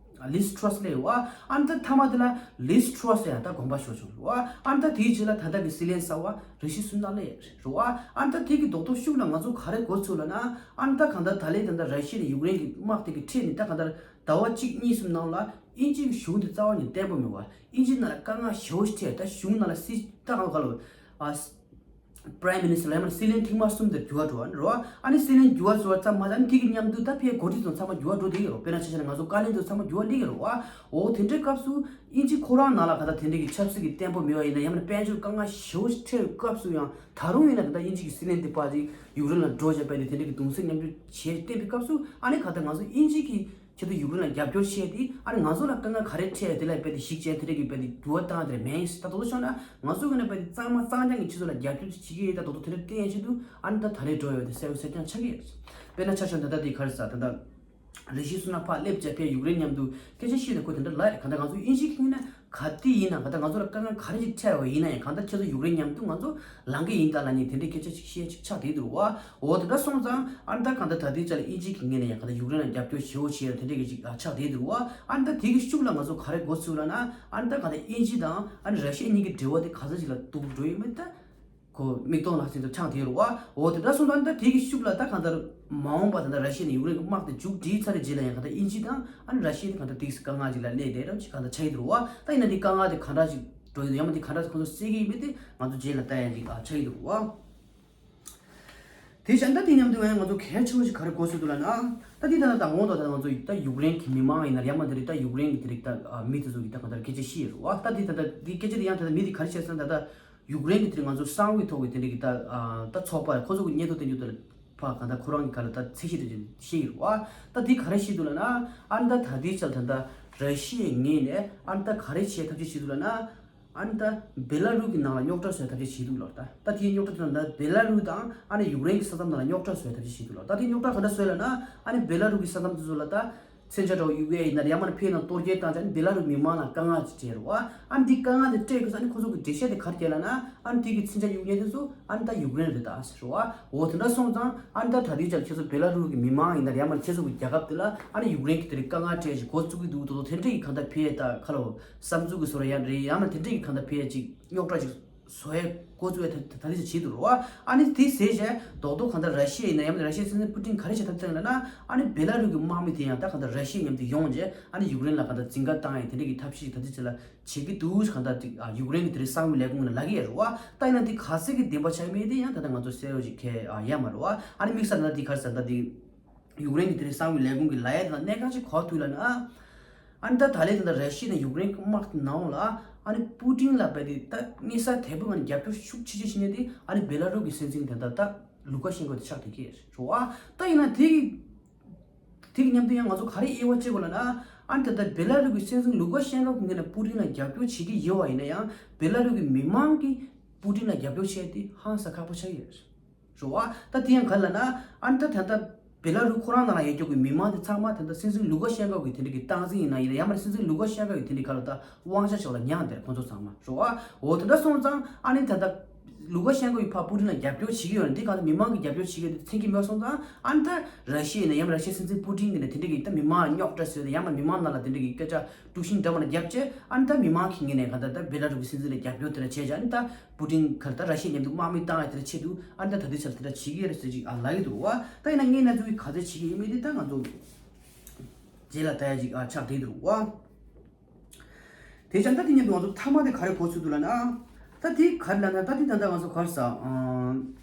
ལིས་ཊྲ་སི་ལབ་ཡོད་བ། ཨ་ནི་ད་མཐའ་མ་དེ་ལ་ལིས་ཊྲ་སི་ཡང་ད་དགོངས་པ་ཞུ་བྱུང་རེད་བ། ཨ་ནི་ད་དེའི་རྗེས་ལ་ད་ལྟ་གི་སྲིད་བློན་གསར་པ་རི་ཤི་སུ་ནག་སླེབས་ཡོད་རེད་བ། ཨ་ནི་ད་དེ་གི་རྡོག་རྡོག་ཤུགས་ལ་ང་ཚོ་ག་རེ་གོ་ཚུལ་ལབ་ན། ཨ་ནི་ད་གང་ལྟར་ད་ལན་ད་ལྟ་ར་ཤི་ཡ་ནས་ཡུཀ་རེན་གྱི་དམག་དེ་གི་ཁྲིད་ནས། ད་གང་ལྟར་ཟླ་བ་གཅིག་གཉིས་གསུམ་ནང་ལ་དབྱིན་ཇི་གི་གཞུང་དེ་རྩ་བ་ནས་བརྟན་པོ་མེད་པ། དབྱིན་ཇི་ནང་ལ་དཀའ་ངལ་ཞེ་པོ་ཞིག་འཕྲད། ད་གཞུང་ནང་ལ་སྲིད། ད་གང་ག་ལ། ཨ། པ་རའིམ་མི་ནི་སི་ཊར་ལ་ཡང་མིན་སྲིད་བློན་ཐེངས་མ་གསུམ་དེར་འགྱུར་བ་འགྲོ་བ་རེད་བ། ཨ་ནི་སྲིད་བློན་འགྱུར་བ་འགྲོ་བ་ཙམ་མ་ཟད། ཨ་ནི་དེ་གི་མཉམ་དུ་ད་ཕར་འགོ་ཁྲིད་ཚོ་ཚང་མ་འགྱུར་བ་འགྲོ་བསྡད་ཀྱི་རེད། དཔེར་ན་ཆ་བཞག་ན་ང་ཚོ་བཀའ་བློན་ཚོ་ཚང་མ་འགྱུར་བ་སླེབས་ཀྱི་རེད་བ། འོ་དེ་འདྲའི་སྐབས་སུ་དབྱིན་ཇི་ཁོ་རང་ནང་ལ་གང་ལྟར་དེ་འདྲའི་གི་ཆབ་སྲིད་ཀྱི་བརྟན་པོ་མེད་པ་ཡིན་ན། ཡང་མིན་དཔལ་འབྱོར་དཀའ་ངལ་ཞེ་པོ་ཞིག་འཕྲད་པའི་སྐབས་སུ་ཡང་། ད་རུང་ཡིན་ན་ད་ལྟ་དབྱིན་ཇི་གི་སྲིད་བློན་དེ་ཕར་ཅིག་ཡུཀ་རེན་ལ་འགྲོ་བྱས་པ་དེ་དེ་འདྲའི་གི་གདུང་སེམས་མཉམ་སྐྱེད་བྱས་བསྟན་པའི་སྐབས་སུ། ཨ་ནི་གང་ལྟར་ང་ཚོ་དབྱིན་ཇི་གི་ཆེད་དུ་ཡུཀ་རེན་ལ་རྒྱབ་སྐྱོར་བྱས་ཏེ། ཨ་ནི་ང་ཚོ་ལ་དཀའ་ངལ་ག་རེ་འཕྲད་དེ་ལ་རྦད་དེ་གཞིགས་བྱས་དེ་འདྲ་གི་རྦད་དེ་འགྱུར་བ་བཏང་དེ་རེད་མེད། ད་དོ་དོ་ཤོད་ན་ང་ཚོ་གི་ནས་རྦད་དེ་གཙང་མ་གཙང་རྐྱང་གི་ཆེད་དུ་ལ་རྒྱབ་སྐྱོར་བྱེད་ཀྱི་ཡོད། ད་དོ་དོ་དེ་འདྲ་བསྟན་ཡས་ཆེད་དུ། ཨ་ནི་ད་ད་རེས་འགྲོ་ཡོད་དེ་གསལ་པོ་གསལ་རྐྱང་ཆགས་ཀྱི་ཡོད། དཔེར་ན་ཆ་བཞག་ན་ད་ལྟ་དེ་ག་རེ་ཟེར། ད་ལྟ་རི་ཤི་སུ་ནག་ཕར་སླེབས་བྱས་ཕར་ཡུཀ་རེན་མཉམ་དུ་སྐད་ཆ་བཤད་ནས་ཁོ་དེ་འདྲ་ལབ་རེད། གང་ལྟར་ང་ཚོ་དབྱིན་ཇི་གི་ངོས་ནས། ག་དུས་ཡིན་ན། གང་ལྟར་ང་ཚོ་ལ་དཀའ་ངལ་ག་རེ་ཞིག་འཕྲད་པ་ཡིན་ན་ཡང་། གང་ལྟར་ཁྱེད་ཚོ་ཡུཀ་རེན་མཉམ་དུ་ང་ཚོ་ལངས་ཀྱི་ཡིན་ད་ལབ་ནས་དེ་འདྲའི་སྐད་ཆ་ཞིག་བཤད་ཅིག་ཆགས་བསྡད་འདུག་བ། འོ་དེ་འདྲ་སོང་ཙང་། ཨ་ནི་ད་གང་ལྟར་ད་ལྟའི་ཆ་ལ་དབྱིན་ཇི་གི་ངོས་ནས་ཡང་གང་ལྟར་ཡུཀ་རེན་ལ་རྒྱབ་སྐྱོར་ཞེ་པོ་བྱས་ཡ་དེ་འདྲའི་གི་ཅིག་ཆགས་བསྡད་འདུག་བ། ཨ་ནི་ད་དེ་གི་ཤུགས་ལ་ང་ཚོ་ག་རེ་གོ་ཚུལ་ལབ་ན། ཨ་ནི་ད་གང་ལྟར་དབྱིན་ཇི་དང་ཨ་ནི་ར་ཤི་ཡ་གཉིས་ཀྱི་འབྲེལ་བ་དེ་ག་ཚོད་ཅིག་ལ་སྡུག་འགྲོ་ཡོད་མེད་ད། ཁོ་མིག་མཐོང་ལག་ཟིན་དུ་ཆགས་བསྡད་རེད་བ། འོ་དེ་འདྲ་སོང་ཙང་ད་དེ་གི་ཤུགས་ལ་ད་གང་ལྟར་མ་འོངས་པ་ད་ལྟ་ར་ཤི་ཡ་ནས་ཡུཀ་རེན་གྱི་དམག་དེ་མཇུག་སྒྲིལ་ཚར་རྗེས་ལ་ཡང་གང་ལྟར་དབྱིན་ཇི་དང་ཨ་ནི་ར་ཤི་ཡ་དེ་གང་ལྟར་དེ་གི་དཀའ་ངལ་ཅིག་ལ་སླེབས་བསྡད་རབས་ཅིག་གང་ལྟར་ཆགས་ཀྱི་འདུག་བ། ད་ཡིན་ན་དེ་དཀའ་ངལ་དེ་ག་འདྲ་ཅིག་འགྲོ་ཡི་འདུག་ཡང་མིན་དེ་ག་འདྲ་ཅིག་ཁོང་ཚོ་སེལ་གྱི་ཡིན་མིན་དེ་ང་ཚོ་རྗེས་ལ་ལྟ་ཡ་ཅིག་ཆགས་ཀྱི་འདུག་བ། དེ་བཞིན་ད་དེ་མཉམ་དུ་ཡང་ང་ཚོ་གལ་ཆེ་བ་ཞིག་ག་རེ་གོ་ཚུལ་འདུག་ལབ་ན། ད་དེ་ད་ལྟ་དང་པོ་ད་ལྟ་ང་ཚོ་ད་ཡུཀ་རེན་གྱི་མི་མང་ཡིན་ན་ཡང་མིན་དེ་རིགས་ད་ཡུཀ་རེན་གྱི་དེ་རིགས་ད་མི་དེ་ཚོ་གི་ད་གང་ལྟར་སྐད་ཆ་བཤད་ཡོད་རེད་བ། ད་དེ་ད་ལྟ་དེ་སྐད་ཆ་དེ་ཡང་ད་ལྟ་མི་དེ་ག་རེ་བཤད་ཟེར་ན། ད་ལྟ་ཡུཀ་རེན་གྱི་དེ་རིགས་ང་ཚོ་གསང་བའི་ཐོག་གི་དེ་འདྲ་གི་ད་ད་ཚོགས་པ་ཁོ་ཚོ་གི་སྙན་ཐོ་སྟོན་རྒྱུ་དེ་ལ་ཕར་གང་ལྟར་ཁོ་རང་གི་ག་ལ་ད་ཚད་གཞི་དེ་བཞིན་བཤད་ཡོད་རེད་བ། ད་དེ་ག་རེ་བཤད་འདུག་ལབ་ན། ཨ་ནི་ད་ད་ལྟའི་ཆར་ད་ལྟ་ར་ཤི་ཡའི་ངོས་ནས་ཨ་ནི་ད་ག་རེ་བྱེད་ཐབས་ཤེས་བྱེད་འདུག་ལབ་ན། ཨ་ནི་ད་བེ་ལ་རུ་གི་ནང་ལ་རྙོག་དྲ་བཟོ་ཐབས་ཤེས་བྱེད་འདུག་ལབ། ད་ད་དེའི་རྙོག་དྲ་དེ་ད་བེ་ལ་རུ་དང་ཨ་ནི་ཡུཀ་རེན་གྱི་ས་མཚམས་ནང་ལ་རྙོག་དྲ་བཟོ་ཐབས་ཤེས་བྱེད་འདུག་ལབ། ད་དེའི་རྙོག་དྲ་ག་འདྲ་བཟོས་ལབ་ན། ཨ་ནི་བེ་ལ་རུ་གི་ས་མཚམས་དེ་ཚོ་ལ་ད་མཚོན་ཆ་འདྲ་བོ་གཡུག་ཡས་ཡིན་ན་ཡང་མིན་ཕར་ནང་གཏོར་རྒོལ་བཏང་བྱས། ཨ་ནི་བེ་ལ་རུ་མི་མང་ལ་དཀའ་ངལ་ཅིག་སྤྲད་རེད་བ། ཨ་ནི་དེ་དཀའ་ངལ་དེ་སྤྲད་དགོས་ས། ཨ་ནི་ཁོ་ཚོ་གི་འགྲེལ་བཤད་དེ་ག་རེ་བྱས་ལབ་ན། ཨ་ནི་དེ་གི་མཚོན་ཆ་གཡུག་མཁན་དེ་ཚོ་ཨ་ནི་ད་ཡུཀ་རེན་རེད་ད་ཟེར་བ། འོ་དེ་འདྲ་སོང་ཙང་ཨ་ནི་ད་ད་ལྟའི་ཆར་ཁྱེད་ཚོ་བེ་ལ་རུ་གི་མི་མང་ཡིན་ན་ཡང་མིན་ཁྱེད་ཚོ་གི་རྒྱལ་ཁབ་དེ་ལ་ཨ་ནི་ཡུཀ་རེན་གྱི་དེ་རིགས་དཀའ་ངལ་སྤྲད་ཅིག་འགོ་བཙུགས་ཀྱི་འདུག་དོ་དོ་དེ་འདྲ་གི་གང་ལྟར་ཕར་ད་ཁ་ལོ་བསམ་ཚུལ་གྱི་བཟོ་འདྲ་ཡང་རེད། ཡང་མིན་དེ་འདྲ་གི་གང་ལྟར་ཕར་ཅིག་རྙོག་དྲ་ཅིག་བཟོ་ཡས་འགོ་བཙུགས་ཡས་ད་ད་ལྟའི་ཆར་བྱེད་འདུག་རེད་བ། ཨ་ནི་དེ་ཟེར་བྱས་རྡོག་རྡོག་གང་ལྟར་ར་ཤི་ཡ་ཡིན་ན་ཡང་མིན་ར་ཤི་ཡའི་སྲིད་འཛིན་པུ་ཏིན་ག་རེ་བྱེད་ཐབས་བྱས་ལབ་ན། ཨ་ནི་བེ་ལ་རུ་གི་དམག་མི་དེ་ཡང་ད་གང་ལྟར་ར་ཤི་ཡ་མཉམ་དུ་ཡོང་བྱས་ཨ་ནི་ཡུཀ་རེན་ལ་གང་ལྟར་འཛིང་ག་བཏང་ཡས་དེ་འདྲ་གི་ཐབས་ཤེས་ད་ལྟའི་ཆར་ལ་བྱེད་ཀྱི་འདུག་གང་ལྟར་ཅིག་ཨ་ཡུཀ་རེན་གྱི་དེ་རིང་གསང་བའི་ལས་ཁུངས་ནས་ལབ་ཀྱི་ཡོད་རེད་བ། ད་ཡིན་ན་དེ་ག་ཚད་ཀྱི་བདེན་པ་ཆགས་མེད་དེ་ཡང་ད་ལྟ་ང་ཚོ་གསལ་པོ་ཞིག་ག་ཡ་མ་རེད་བ། ཨ་ནི་དམིགས་བསལ་ད་དེ་ག་རེ་ཟེར་ན། ད་དེ་ཡུཀ་རེན་གྱི་དེ་རིང་གསང་བའི་ལས་ཁུངས་ཀྱིས་ལབ་ཡ་དེ་དང་གནད་འགག་ཅིག་ག་པར་ཐུག་ལབ་ན། ཨ་ནི་ད་ད་ལན་ད་ལྟ་ར་ཤི་ཡ་དང་ཡུཀ་རེན་གྱི་དམག་དེ་ནང་ལ་ཨ་ནི་པུ་ཏིན་ལ་རྦད་དེ་ད་དངོས་གནས་དེ་བས་ཀྱང་རྒྱབ་སྐྱོར་ཤུགས་ཆེ་ཆེ་བྱེད་མཁན་དེ་ཨ་ནི་བེ་ལ་རུ་གི་སྲིད་འཛིན་དེ་ད་ད་ལུ་ཀ་ཤན་ཀོ་དེ་ཆགས་བསྡད་ཀྱི་རེད་བ། ད་ཡིན་ན་དེ་གི་དེ་གི་མཉམ་དུ་ཡང་ང་ཚོ་ག་རེ་དབྱེ་བ་ཕྱེ་དགོས་ལབ་ན། ཨ་ནི་ད་ལྟ་བེ་ལ་རུ་གི་སྲིད་འཛིན་ལུ་ཀ་ཤན་ཀོ་གི་ངོས་ནས་པུ་ཏིན་ལ་རྒྱབ་སྐྱོར་བྱེད་ཀྱི་ཡོད་པ་ཡིན་ན་ཡང་། བེ་ལ་རུ་གི་མི་མང་གིས་པུ་ཏིན་ལ་རྒྱབ་སྐྱོར་བྱེད་ཡས་དེ་ཧང་སང་ཁག་པོ་ཆགས་ཀྱི་ཡོད་རེད་བ། ད་དེ་ཡང་ག་རེ་ལབ་ན། ཨ་ནི་ད་ད་ལྟ་བེ་ལ་རུ་ཁོ་རང་ནང་ལ་ཡོད་རྒྱུ་གི་མི་མང་དེ་ཚང་མ་ད་ལྟ་སྲིད་འཛིན་ལུ་ཀ་ཤན་ཀོ་གི་དེ་འདྲ་གི་སྟངས་འཛིན་ཡིན་ན་ཡིན་ན། ཡང་མིན་སྲིད་འཛིན་ལུ་ཀ་ཤན་ཀོ་གི་དེ་འདྲ་ག་ལ་ད་དབང་ཆ་ཕྱོགས་ལ་མྱངས་བསྡད་རེད་ཁོང་ཚོ་ཚང་མ་རེད་བ། འོ་དེ་འདྲ་སོང་ཙང་ཨ་ནི་ད་ལྟ་ལུ་ཀ་ཤན་ཀོ་ཡིས་ཕར་པུ་ཏིན་ལ་རྒྱབ་སྐྱོར་བྱེད་ཀྱི་ཡོད་ན། དེ་གང་ལྟར་མི་མང་གིས་རྒྱབ་སྐྱོར་བྱེད་ཀྱི་ཡོད་དེ་མཚོན་གྱི་མེད་སོང་ཙང་། ཨ་ནི་ད་ར་ཤི་ཡ་ཡིན་ན་ཡང་ར་ཤི་ཡའི་སྲིད་འཛིན་པུ་ཏིན་གྱིས་ནས་དེ་འདྲ་གི་ད་མི་མང་ལ་རྙོག་དྲ་བཟོས་ཏེ། ཡང་མིན་མི་མང་ནང་ལ་དེ་འདྲ་གི་སྐད་ཆ་དཀྲུག་ཤིང་འདྲ་མིན་རྒྱབ་བྱས། ཨ་ནི་ད་མི་མང་གི་ངོས་ནས་གང་ལྟར་ད་བེ་ལ་རུ་གི་སྲིད་འཛིན་ལ་རྒྱབ་སྐྱོར་དེ་འདྲ་བྱས་བྱས། ཨ་ནི་ད་པུ་ཏིན་ག་ལ་ད་ར་ཤི་ཡ་མཉམ་དུ་དམག་མི་བཏང་ཡ་དེ་འདྲ་ཆེད་དུ། ཨ་ནི་ད་ད་ལྟའི་ཆར་དེ་འདྲ་བྱེད་ཀྱི་ཡོད་རེད་ཟེར་ཅིག་ཨ་ལབ་ཀྱི་འདུག་བ། ད་ཡིན་ན་དངོས་གནས་ཚུལ་གྱི་ག་ཚོད་བྱེད་ཀྱི་ཡོད་མེད་དེ་ད་ང་ཚོ་རྗེས་ལ་ལྟ་ཡ་ཅིག་ཨ་ཆགས་བསྡད་འདུག་བ། དེ་བྱས་ད་དེ་ཉིད་དུ་ང་ཚོ་མཐའ་མ་དེ་ག་རེ་གོ་ཚུལ་འདུག་ལབ་ན། ད་དེ་ག་རེ་ལབ་ན་ད་དེ་ད་ལྟ་ང་ཚོ་ག་རེ་ཟ།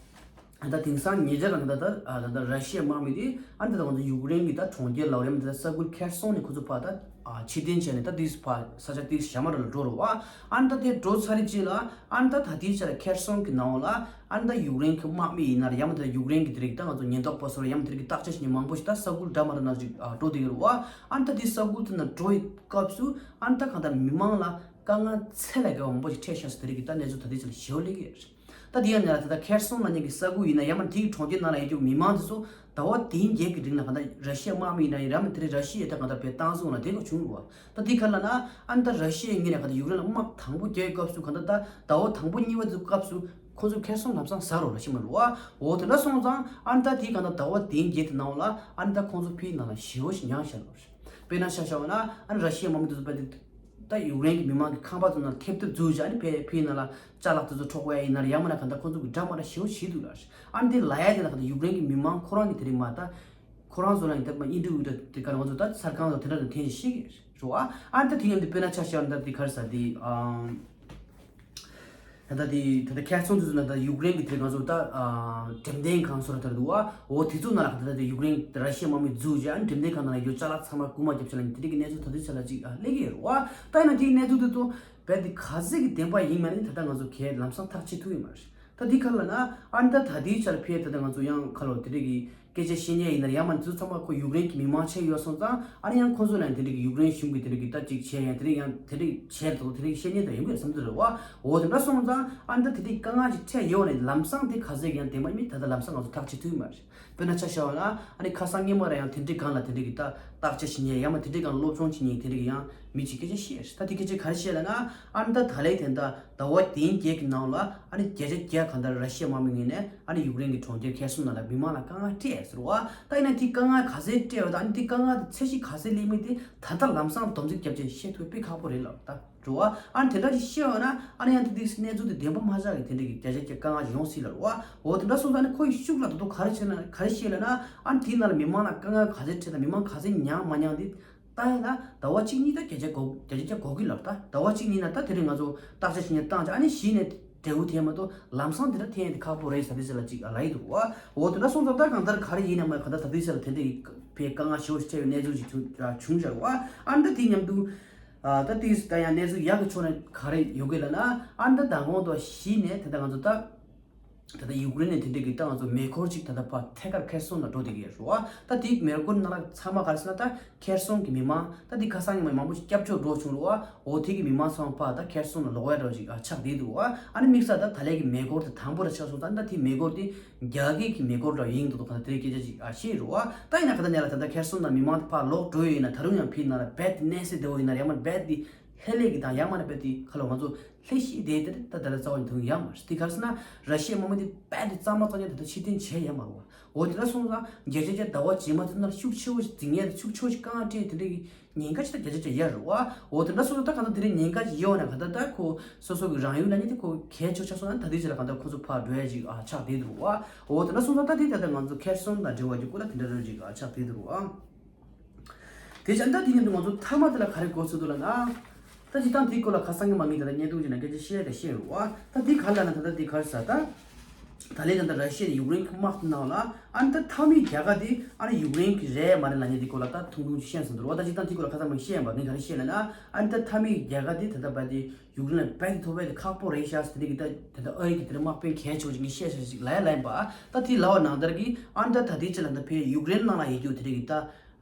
ཨ་ད་དེང་སང་ཉེ་ཆར་ལ་ད་ལྟ་ཨ་ད་ལྟ་ར་ཤི་ཡའི་དམག་མི་དེ་ཨ་ད་ལྟ་ང་ཚོ་ཡུཀ་རེན་གྱི་ད་གྲོང་ཁྱེར་ལ་རེམ་ད་ས་ཁུལ་ཁེར་སོང་ནས་ཁོ་ཚོ་ཕར་ད་ཨ་ཕྱིར་འཐེན་བྱས་ནས་ད་དེ་ཕར་ས་ཆ་དེ་གཞན་པ་ར་ལ་འགྲོ་རུ་བ། ཨ་ད་དེ་འགྲོ་ཚར་རྗེས་ལ་ཨ་ད་ད་དེའི་ཆར་ཁེར་སོང་གི་ནང་ལ་ཨ་ད་ཡུཀ་རེན་གྱི་དམག་མི་ཡིན་ན་ར་ཡང་མ་ད་ཡུཀ་རེན་གྱི་དེ་རིགས་ད་ང་ཚོ་ཉེན་རྟོག་པ་སོགས་ར་ཡང་མ་དེ་རིགས་ཀྱི་བརྟག་དཔྱད་བྱེད་མཁན་མང་པོ་ཞིག་ད་ས་ཁུལ་འདྲ་མ་འདྲ་ནང་ཅིག་ཨ་འགྲོ་བསྡད་ཡོད་རུ་བ། ཨ་ད་དེ་ས་ཁུལ་དེ་ན་འགྲོ་བའི་སྐབས་སུ་ཨ་ད་གང་ལྟར་མི་མང་ལ་དཀའ་ངལ་ཚད་ལས་བརྒལ་བ་མང་པོ་ཞིག་འཕྲད་ཤག་ཟེར་དེ་རིགས་ཀྱི་ད་གནས་ཚུལ་ད་ལྟའི་ཆར་ལ་ཞེ་པོ་སླེབས་ཀྱི་ཡོད་རེད། ད་དེ་ཡང་ནས་ལ་ད་ལྟ་ཁེར་སོང་ལབ་མཁན་གྱི་ས་ཁུལ་ཡིན་ན་ཡང་མ་དེའི་གྲོང་ཁྱེར་ནང་ལ་ཡོད་རྒྱུ་མི་མང་དེ་ཚོ་ཟླ་བ་བདུན་བརྒྱད་ཀྱི་རིང་ལ་གང་ལྟར་ར་ཤི་ཡའི་དམག་མི་ཡིན་ན་ཡང་ར་མ་དེ་རིང་ར་ཤི་ཡའི་ད་གང་ལྟར་བའི་བཏང་སྲུང་ལ་དེ་ག་བྱུང་རུ་བ། ད་དེ་ག་ལབ་ན་ཨ་ནི་ད་ར་ཤི་ཡའི་ངོས་ནས་གང་ལྟར་ཡུཀ་རེན་ལ་དམག་དང་པོ་རྒྱག་པའི་སྐབས་སུ་གང་ལྟར་ད་ཟླ་བ་དང་པོ་གཉིས་པ་དེ་སྐབས་སུ་ཁོ་ཚོ་ཁེར་སོང་ལམ་སང་ཟ་རོགས་ར་ཤི་མ་རུ་བ། འོ་དེ་འདྲ་སོང་ཙང་ཨ་ནི་ད་དེ་གང་ལྟར་ཟླ་བ་བདུན་བརྒྱད་དེ་ནང་ལ་ཨ་ནི་ད་ཁོ་ཚོ་ཕིའི་ནང་ལ་ཞེ་པོ་ཞིག་མྱངས་བཞག་རུ་བ། དཔེར་ན་ཆ་བཞག་པ་ན་ཨ་ནི་ར་ཤི་ཡའི་དམག་མི་དེ་ཚོ་དཔེ་དེ། ད་ཡུཀ་རེན་གྱི་མི་མང་གི་ཁང་པ་ཚོ་ནང་ཐེབས་ཐེབས་འཛུལ་བྱས་ཨ་ནི་ཕེ་ཕེའི་ནང་ལ་ཅ་ལག་དེ་ཚོ་འཕྲོག་པ་ཡིན་ན་ར་ཡང་མིན་ན་གང་ལྟར་ཁོ་ཚོ་གི་འདྲ་མ་འདྲ་ཞེ་པོ་བྱེད་འདུག་ལ། ཨ་ནི་དེ་ལ་ཡ་དེ་ལ་གང་ལྟར་ཡུཀ་རེན་གྱི་མི་མང་ཁོ་རང་གི་དེ་རིང་མ་ད་ཁོ་རང་ཚོ་ལ་ཡིན་ད་མ་ཨིན་ཊར་བིའུ་དེ་ག་རེ་ང་ཚོ་ད་གསར་ཁང་དང་དེ་འདྲ་དང་འཐེན་ཞིག་རེད་བ། ཨ་ནི་ད་དེ་ཡང་དེ་དཔེར་ན་ཆ་བཞག་ན་ད་དེ་ག་རེ་ཟ་དེ་ཨ། ད་ལྟ་དེ་ད་ལྟ་ཁེར་སོང་དུ་བཟུང་ན་ད་ཡུཀ་རེན་གྱི་དེ་ང་ཚོ་ད་ཨ་འགྲེམས་སྟོན་ཁང་སོགས་ལ་དར་འདུག་བ། འོ་དེ་ཚོ་ནང་ལ་ད་ལྟ་དེ་ཡུཀ་རེན་ར་ཤི་ཡ་དམག་མི་འཛུལ་རྗེས་ཨ་འགྲེམས་སྟོན་ཁང་ནང་ལ་ཡོད་ཅ་ལག་ཚང་མ་རྐུ་མ་བརྒྱབ་ཆ་ལ་དེ་འདྲ་གི་གནས་ཚུལ་ད་ལྟའི་ཆ་ལ་ཅིག་ཨ་སླེབས་ཀྱི་ཡོད་རེད་བ། ད་ཡིན་ན་དེའི་གནས་ཚུལ་དེ་ཚོ་རྦད་དེ་ག་ཚད་ཀྱི་བདེན་པ་ཡིན་མིན་ནི་ད་ལྟ་ང་ཚོ་གས་ལམ་སང་ཐག་གཅོད་ཐུབ་ཀྱི་མ་རེད། ད་འདི་ག་ལ་ན་ཨ་ནི་ད་ད་ལྟའི་ཆར་ཕེ་ད་ལྟ་ང་ཚོ་ཡང་ཁ་ལོ་དེ་འདྲ་གི་སྐད་ཆ་བཤད་མཁན་ཡིན་ན་ཡང་མ་ཚོ་ཚང་མ་ཁོ་ཡུཀ་རེན་གྱི་མི་མང་ཆགས་ཡོད་སོང་ཙང་ཨ་ནི་ཡང་ཁོ་ཚོ་ལ་ཡང་དེ་འདྲ་གི་ཡུཀ་རེན་གཞུང་གི་དེ་འདྲ་གི་ད་ཅིག་བྱས་ཡང་དེ་འདྲ་ཡང་དེ་འདྲ་བྱས་འདུག་དེ་འདྲ་གི་བཤད་མཁན་དང་ཡོང་གི་རེད་བསམ་གྱི་རེད་བ། འོ་དེ་འདྲ་སོང་ཙང་ཨ་ནི་ད་དེ་འདྲ་གི་དཀའ་ངལ་ཅིག་འཕྲད་ཡོད་ནས་ལམ་སང་དེ་ག་ཚད་ཀྱི་ཡང་བདེན་པ་མིན་ད་ལྟ་ལམ་སང་ང་ཚོ་ཐག་གཅོད་ཐུབ་ཀྱི་མ་རེད། དཔེར་ན་ཆ་བཞག་པ་ན་ཨ་ནི་ཁ་སང་སྔོན་མ་ར་ཡང་དེ་འདྲའི་སྒང་ལ་དེ་འདྲ་གི་ད་བརྟག་དཔྱད་བྱེད་མཁན་ཡང་མ་དེ་འདྲའི་སྒང་ལ་སློབ་སྦྱོང་བྱེད་མཁན་དེ་འདྲ་གི་ཡང་མི་ཅིག་སྐད་ཆ་བཤད་ཡོད་རེད། ད་དེ་སྐད་ཆ་ག་རེ་བཤད་ལབ་ན་ཨ་ནི་ད་ད་ལའི་དེ་འདྲ་ཟླ་བ་བདུན་བརྒྱད་ཀྱི་ནང་ལ་ཨ་ནི་བརྒྱ་ཆ་བརྒྱ་གང་ལྟར་ར་ཤི་ཡ་དམག་མི་ངོས་ནས་ཨ་ནི་ཡུཀ་རེན་གྱི་གྲོང་ཁྱེར་ཁེར་སོང་ནང་ལ་མི་མང་ལ་དཀའ་ངལ་སྤྲད་ཟེར་བ། ད་ཡིན་ན་དེ་དཀའ་ངལ་ག་ཚད་སྤྲད་ཡོད་ད་ཨ་ནི་དེ་དཀའ་ངལ་དེ་ཚད་གཞི་ག་ཚད་སླེབས་མིན་དེ་ད་ལྟ་ལམ་སང་སྡོམ་རྩིས་བརྒྱབ་བྱས་བཤད་ཐུབ་པ་དཔེ་ཁག་པོ་རེད་ལབ་ད། རེད་བ། ཨ་ནི་དེ་འདྲ་ཞིག་བཤད་ཡོད་ན་ཨ་ནི་ཡང་དེ་དུས་གནས་ཚུལ་དེ་བདེན་པ་མ་ཆགས་ཀྱི་དེ་འདྲ་གི་བརྒྱ་ཆ་བརྒྱ་དཀའ་ངལ་ཅིག་ཡོང་སྲིད་ལ་རེད་བ། འོ་དེ་འདྲ་སོང་ཙང་ཨ་ནི་ཁོ་ཡི་ཤུགས་ལ་ད་དུང་ག་རེ་བྱས་ན་ག་རེ་བཤད་ལབ་ན་ཨ་ནི་དེའི་ནང་ལ་མི་མང་ལ་དཀའ་ངལ་ག་ཚད་འཕྲད་དང་མི་མང་ག་ཚད་མྱངས་མ་མྱངས་དེ་ལྟ་ཡ་ན་ཟླ་བ་གཅིག་གཉིས་ད་བརྒྱ་ཆ་གོ་བརྒྱ་ཆ་བརྒྱ་གོ་གི་ལབ་ད་ཟླ་བ་གཅིག་གཉིས་ན་ད་དེ་རིང་ང་ཚོ་བརྟག་དཔྱད་བྱེད་མཁན་བཏང་ཅིག་ཨ་ནི་གཞི་ནས་འབྲས་བུ་ཐོན་མ་གཏོགས་ལམ་སང་དེ་འདྲ་ཐོན་ཡ་དེ་ཁག་པོ་རེད་ཟེར་དེ་ཟེར་ལ་ཅིག་ལབ་ཡི་འདུག་བ། འོ་དེ་འདྲ་སོང་ཙང་ད་གང་ལྟར་ག་རེ་ཡིན་ན་མ་གང་ལྟར་ད་དུས་ཟེར་ལ་དེ་འདྲ་ཡི་བའི་དཀའ་ངལ་ཞེ་པོ་ཞིག་འཕྲད་ཡོད་གནས་ཚུལ་ཞིག་བྱུང་བྱུང་བཞག་བ། ཨ་ནི་ད་དེ་མཉམ་དུ། ཨ་ད་ཏིས་ད་ཡང་གནས་ཚུལ་ཡག་གི་ཕྱོགས་ནས་ག་རེ་ཡོང་གི་ལབ་ན་ཨ་ད་མདང་དགོང་དུ་གཞི་ནས་ད་ལྟ་ང་ཚོ་ད་ད་ལྟ་ཡུཀ་རེན་ནས་དེ་འདྲས་ཀྱི་ད་ང་ཚོ་མེ་འཁོར་ཅིག་ད་ལྟ་ཕར་ཐད་ཀར་ཁེར་སོང་ལ་འགྲོ་བསྡད་ཀྱི་ཡོད་རེད་བ། ད་དེ་མེ་འཁོར་ནང་ལ་ཚང་མ་ག་རེ་ཟེར་ན་ད་ཁེར་སོང་གི་མི་མང་ད་དེ་ཁ་སང་ཉི་མ་མང་པོ་ཞིག་སྐྱབས་བཅོལ་འགྲོ་བྱུང་རེད་བ། འོ་དེ་གི་མི་མང་ཚང་མ་ཕར་ད་ཁེར་སོང་ལ་ལོག་ཡ་འདྲ་ཅིག་ཨ་ཆགས་བསྡད་འདུག་བ། ཨ་ནི་དམིགས་བསལ་ད་ད་ལན་གི་མེ་འཁོར་དེ་དང་པོ་ར་ཆགས་སོང་ད་ད་དེ་མེ་འཁོར་དེ་རྒྱ་སྐད་ཀྱི་མེ་འཁོར་འདྲ་ཡིན་འདུག་ག་ད་དེ་སྐད་ཆ་ཅིག་ཨ་བཤད་རེད་བ། ད་ཡིན་ན་ག་ད་ཉལ་ལ་ད་ད་ཁེར་སོང་ནང་མི་མང་དེ་ཕར་ལོག་འགྲོ་ཡི་ཡིན་ན་ད་རུང་ཡང་ཕི་ནང་ལ་རྦད་དེ་གནས་སེ་བསྡད་འོ་ཡིན་ན་ཡང་མ་རྦད་དེ་ལྷད་ལྷད་ཀྱི་དང་ཡང་མ་རྦད་དེ་ཁ་ལོ་ང་ཚོ་ལྷད་ཤི་བསྡད་དེ་ད་ད་ལ་རྩ་བ་ནས་ཐུག་ཡང་མ་རེད། དེ་ག་རེ་ཟེར་ན་ར་ཤི་ཡའི་དམག་མི་དེ་རྦད་དེ་གཙང་མ་གཙང་རྐྱང་དེ་ད་ཕྱིར་འཐེན་བྱས་ཡང་མ་རེད་བ། འོ་དེ་འདྲ་སོང་ཙང་རྒྱལ་སྤྱིའི་ཟླ་བ་རྗེས་མ་དེ་ནང་ཤུགས་ཆེ་བོ་ཞིག་འཛིང་ཡས་དང་ཤུགས་ཆེ་བོ་ཞིག་དཀའ་ངལ་འཕྲད་དེ་འདྲ་གི་ཉེན་ཁ་ཅིག་ད་བརྒྱ་ཆ་བརྒྱ་ཡོད་རེད་བ། འོ་དེ་འདྲ་སོང་ཙང་ད་གང་ལྟར་དེ་རིང་ཉེན་ཁ་ཅིག་ཡོད་ན་གང་ལྟར་ད་ཁོ་སོ་སོ་གི་རང་ཡུལ་ལ་ནི་དེ་ཁོ་གལ་ཆེ་ཆགས་སོང་ན་ད་དེ་ཅིག་ལ་གང་ལྟར་ཁོ་ཚོ་ཕར་འགྲོ་ཡ་ཅིག་ཨ་ཆགས་བསྡད་འདུག་བ། འོ་དེ་འདྲ་སོང་ཙང་ད་དེ་ད་ལྟ་ང་ཚོ་ཁེར་སོང་དང་འབྲེལ་བ་ཅིག་སྐོར་ལ་དེ་འདྲ་རེ་ཅིག་ཨ་ཆགས་བསྡད་འདུག་བ། དེ་བྱས་ད་དེ་ཉིན་དུ་ང་ཚོ་མཐའ་མ་དེ་ལ་ག་རེ་གོ་ཚུལ་འདུག་ལབ་ན། ད་སྤྱིར་བཏང་དེའི་སྐོར་ལ་ཁ་སང་གི་མ་ངས་ད་ལྟ་བརྙན་ཐུང་ཅིག་ནང་སྐད་ཆ་བཤད་ད་བཤད་རུང་བ། ད་དེ་ག་ལ་ན་ད་ལྟ་དེ་ག་རེ་ཟ་ད། ད་ལན་ད་ལྟ་ར་ཤི་ཡ་ཡུཀ་རེན་གྱི་དམག་དེ་ནང་ལ་ཨ་ནི་ད་མཐའ་མའི་རྒྱལ་ཁ་དེ་ཨ་ནི་ཡུཀ་རེན་གྱི་རེད་མ་རེད་ལབ་མཁན་དེ་སྐོར་ལ་ད་ཐུང་ཐུང་ཅིག་བཤད་ཟིན་འདུག་བ། ད་སྤྱིར་བཏང་དེའི་སྐོར་ལ་ཁ་སང་མ་བཤད་ཡིན་པ་ངས་ག་རེ་བཤད་ལབ་ན་ཨ་ནི་ད་མཐའ་མའི་རྒྱལ་ཁ་དེ་ད་ལྟ་བ་དེ་ཡུཀ་རེན་ལ་རྦད་དེ་ཐོབ་པ་དེ་ཁག་པོ་རེད་ཤག་ཟེར་དེ་གི་ད་ད་ལྟ་ཨ་རི་གི་དེ་འདྲ་དམག་དཔོན་གལ་ཆེ་བ་ཅིག་ངས་བཤད་ཤག་ཅིག་ལབ་ཡ་ལབ་ཡིན་པ། ད་དེ་ལབ་པ་ནང་ལྟར་གི་ཨ་ནི་ད་ད་ལྟའི་ཆ་ལ་ད་ཕའི་ཡུཀ་རེན་ནང་ལ་ཡོད་རྒྱུ་དེ་འདྲ་གི་ད།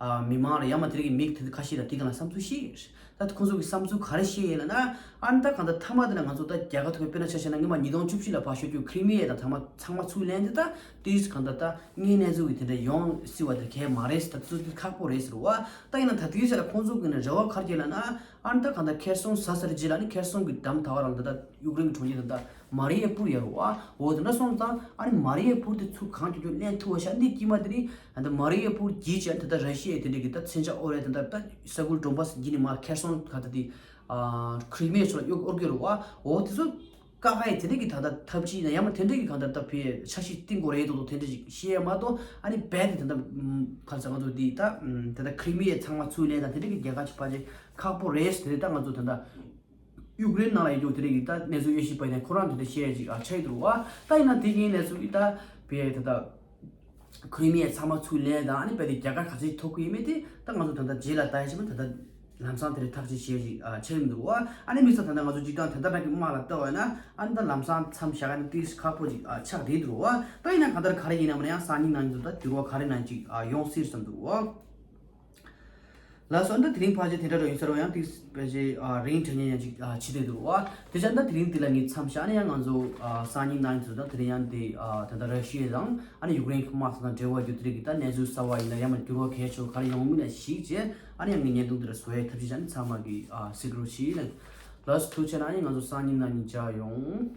ཨ་མི་མང་ལ་ཡང་མ་དེ་རིགས་མིག་དེ་ཁ་ཤས་ལ་དེ་ག་ལ་བསམ་ཚུལ་བཤད་ཡོད་རེད། ད་ཁོང་ཚོ་གི་བསམ་ཚུལ་ག་རེ་བཤད་ཡོད་ལབ་ན། ཨ་ནི་ད་གང་ལྟར་མཐའ་མ་དེ་ལ་ང་ཚོ་ད་རྒྱལ་ཁ་ཐོབ་པའི་དཔེར་ན་ཆ་བཞག་ན་སྔོན་མ་ཉིས་སྟོང་བཅུ་བཞི་ལ་ཕར་ཤོར་རྒྱུ་ཁི་རི་མི་ཡ་དང་ཚང་མ་ཚང་མ་ཚུར་ལེན་དེ་ད་དེ་གང་ལྟར་ད་དངོས་གནས་ཚུལ་གི་དེ་འདྲ་ཡོང་སྲིད་པ་དེ་གལ་མ་རེད་ཟེར། ད་ཚུལ་དེ་ཁག་པོ་རེད་ཟེར་བ། ད་ཡིན་ན་ད་དེའི་ཆ་ལ་ཁོང་ཚོ་གི་ནས་རེ་བ་ག་རེ་བྱེད་ལབ་ན། ཨ་ནི་ད་གང་ལྟར་ཁེར་སོང་ཟ་ཟེར་རྗེས་ལ་ནི་ཁེར་སོང་གི་འགྲམ་ད་བ་རང་ད་ད་ཡུཀ་རེན་གི་གྲོང་ཁྱེར་ད་ད། མ་རི་ཡ་པུར་ཡ་རུ་བ། འོ་དེ་འདྲ་སོང་ཙང་ཨ་ནི་མ་རི་ཡ་པུར་དེ་ཚུར་གང་མགྱོགས་མགྱོགས་ལེན་ཐུབ་པ་ཤ་འདི་དཀྱིལ་མ་དེ་ནི་ཨ་ནི་མ་རི་ཡ་པུར་གྱིས་ཅན་དེ་ལྟར་ར་ཤི་ཡའི་དེ་འདྲ་གི་ད་མཚོན་ཆ་ཨོ་རེད་དེ་འདྲ་ད་ས་ཁུལ་ཌོན་པཱ་སི་གྱི་ནི་མ་ཁེར་སོང་ག་ད་དེ་ཨ་ཁི་རི་མི་ཡ་ཕྱོགས་ལ་གཡུག་གཡུག་གི་རུ་བ། འོ་དེ་ཚོ་བཀག་ཡ་དེ་འདྲ་གི་ད་ད་ཐབས་ཇུས་ཡིན་ན་ཡང་མ་དེ་འདྲ་གི་གང་ལྟར་ད་ཕའི་འཆར་གཞི་བཏིང་དགོས་རེད་དོ་དོ་དེ་འདྲ་ཅིག་བཤད་ཡ་མ་གཏོགས་ཨ་ནི་རྦད་དེ་ད་ད་ག་ཚ་ང་ཚོ་འདི་ད་ད་ད་ཁི་རི་མི་ཡ་ཚང་མ་ཚུར་ལེན་དང་དེ་འདྲ་གི་རྒྱལ་ཁ་ཅིག་ཕལ་ཆེར་ཁག་པོ་རེད་དེ་ད་ང་ཚོ་ད་ད། ཡུཀ་རེན་ནང་ལ་ཡོད་རྒྱུ་དེ་རིགས་ཀྱི་ད་གནས་ཚུལ་དབྱེ་ཞིབ་པ་ཡིན་ན་ཁོ་རང་དེ་འདྲ་བཤད་ཡ་ཅིག་ཨ་ཆགས་ཡོད་འདུག་བ། ད་ཡིན་ན་དེ་གི་གནས་ཚུལ་གྱི་ད་བེ་ད་ད་ཁྲི་མི་ཡ་ཚང་མ་ཚུར་ལེན་དང་ཨ་ནི་བེ་དེ་རྒྱ་གར་ག་ཚོད་ཐོབ་གི་ཡིན་མིན་དེ་ད་ང་ཚོ་ད་ལྟ་རྗེས་ལ་ལྟ་ཡ་ཞིག་མིན་ད་ལྟ་ལམ་སང་དེ་རིགས་ཐག་གཅོད་བྱེད་ཡ་ཅིག་ཨ་ཆགས་ཡོད་འདུག་བ། ཨ་ནི་མི་ཚོ་ད་ལྟ་ང་ཚོ་སྤྱིར་བཏང་ད་ལྟ་རང་གི་དམག་ལ་ལྟ་བ་ཡིན་ན་ཨ་ནི་ད་ལམ་སང་མཚམས་བཞག་ཡ་ནི་ཏིས་ཁག་པོ་ཅིག་ཨ་ཆགས་བསྡད་འདུག་བ། ད་ཡིན་ན་གང་ལྟར་ག་རེ་ཡིན་ན་མིན་ཡང་སང་ཉིན་གནངས་ཉིན་ཚོ་ད་འགྱུར་བ་ག་རེ་ནང་ཅིག་ཨ་ཡོང་སྲིད་བསམ་འདུག་བ། ལགས་སོ། ཨ་ནི་ད་དེ་རིང་ཕལ་ཆེར་དེ་འདྲ་རུ་ཡིན་ས་རུང་ཡང་ཏིག་ཕལ་ཆེར་ཨ་རིང་དྲན་ཉན་ཡང་ཅིག་ཨ་ཕྱི་དེ་འདུག་བ། དེ་ཆ་ད་དེ་རིང་འདི་ལ་ངས་མཚམས་བཞག་ཨ་ནི་ཡང་ང་ཚོ་ཨ་སང་ཉིན་གནངས་ཉིན་ཚོ་ད་དེ་རིང་ཡང་དེ་ཨ་ད་ལྟ་ར་ཤི་ཡ་དང་ཨ་ནི་ཡུཀ་རེན་གྱི་དམག་དང་འབྲེལ་བ་རྒྱུ་དེ་རིགས་ཀྱི་ད་གནས་ཚུལ་གསར་བ་ཡིན་ན་ཡང་མ་འགྱུར་བ་གལ་ཆེ་བ་ག་རེ་ཡོང་མིན་ལ་གཞིགས་བྱས་ཨ་ནི་ཡང་ངས་བརྙན་ཐུང་འདི་ལ་བཟོ་ཡའི་ཐབས་ཤེས་བྱས་ཨ་ནི་ཚང་མ་གི་ཨ་གཟིགས་རོགས་ཞུ་ཡིན། ལགས་སོ། ཐུགས་རྗེ་ཆེ་གནང་། ཨ་ནི་ང་ཚོ་སང་ཉིན་གནངས་ཉིན་མཇལ་ཡོང་།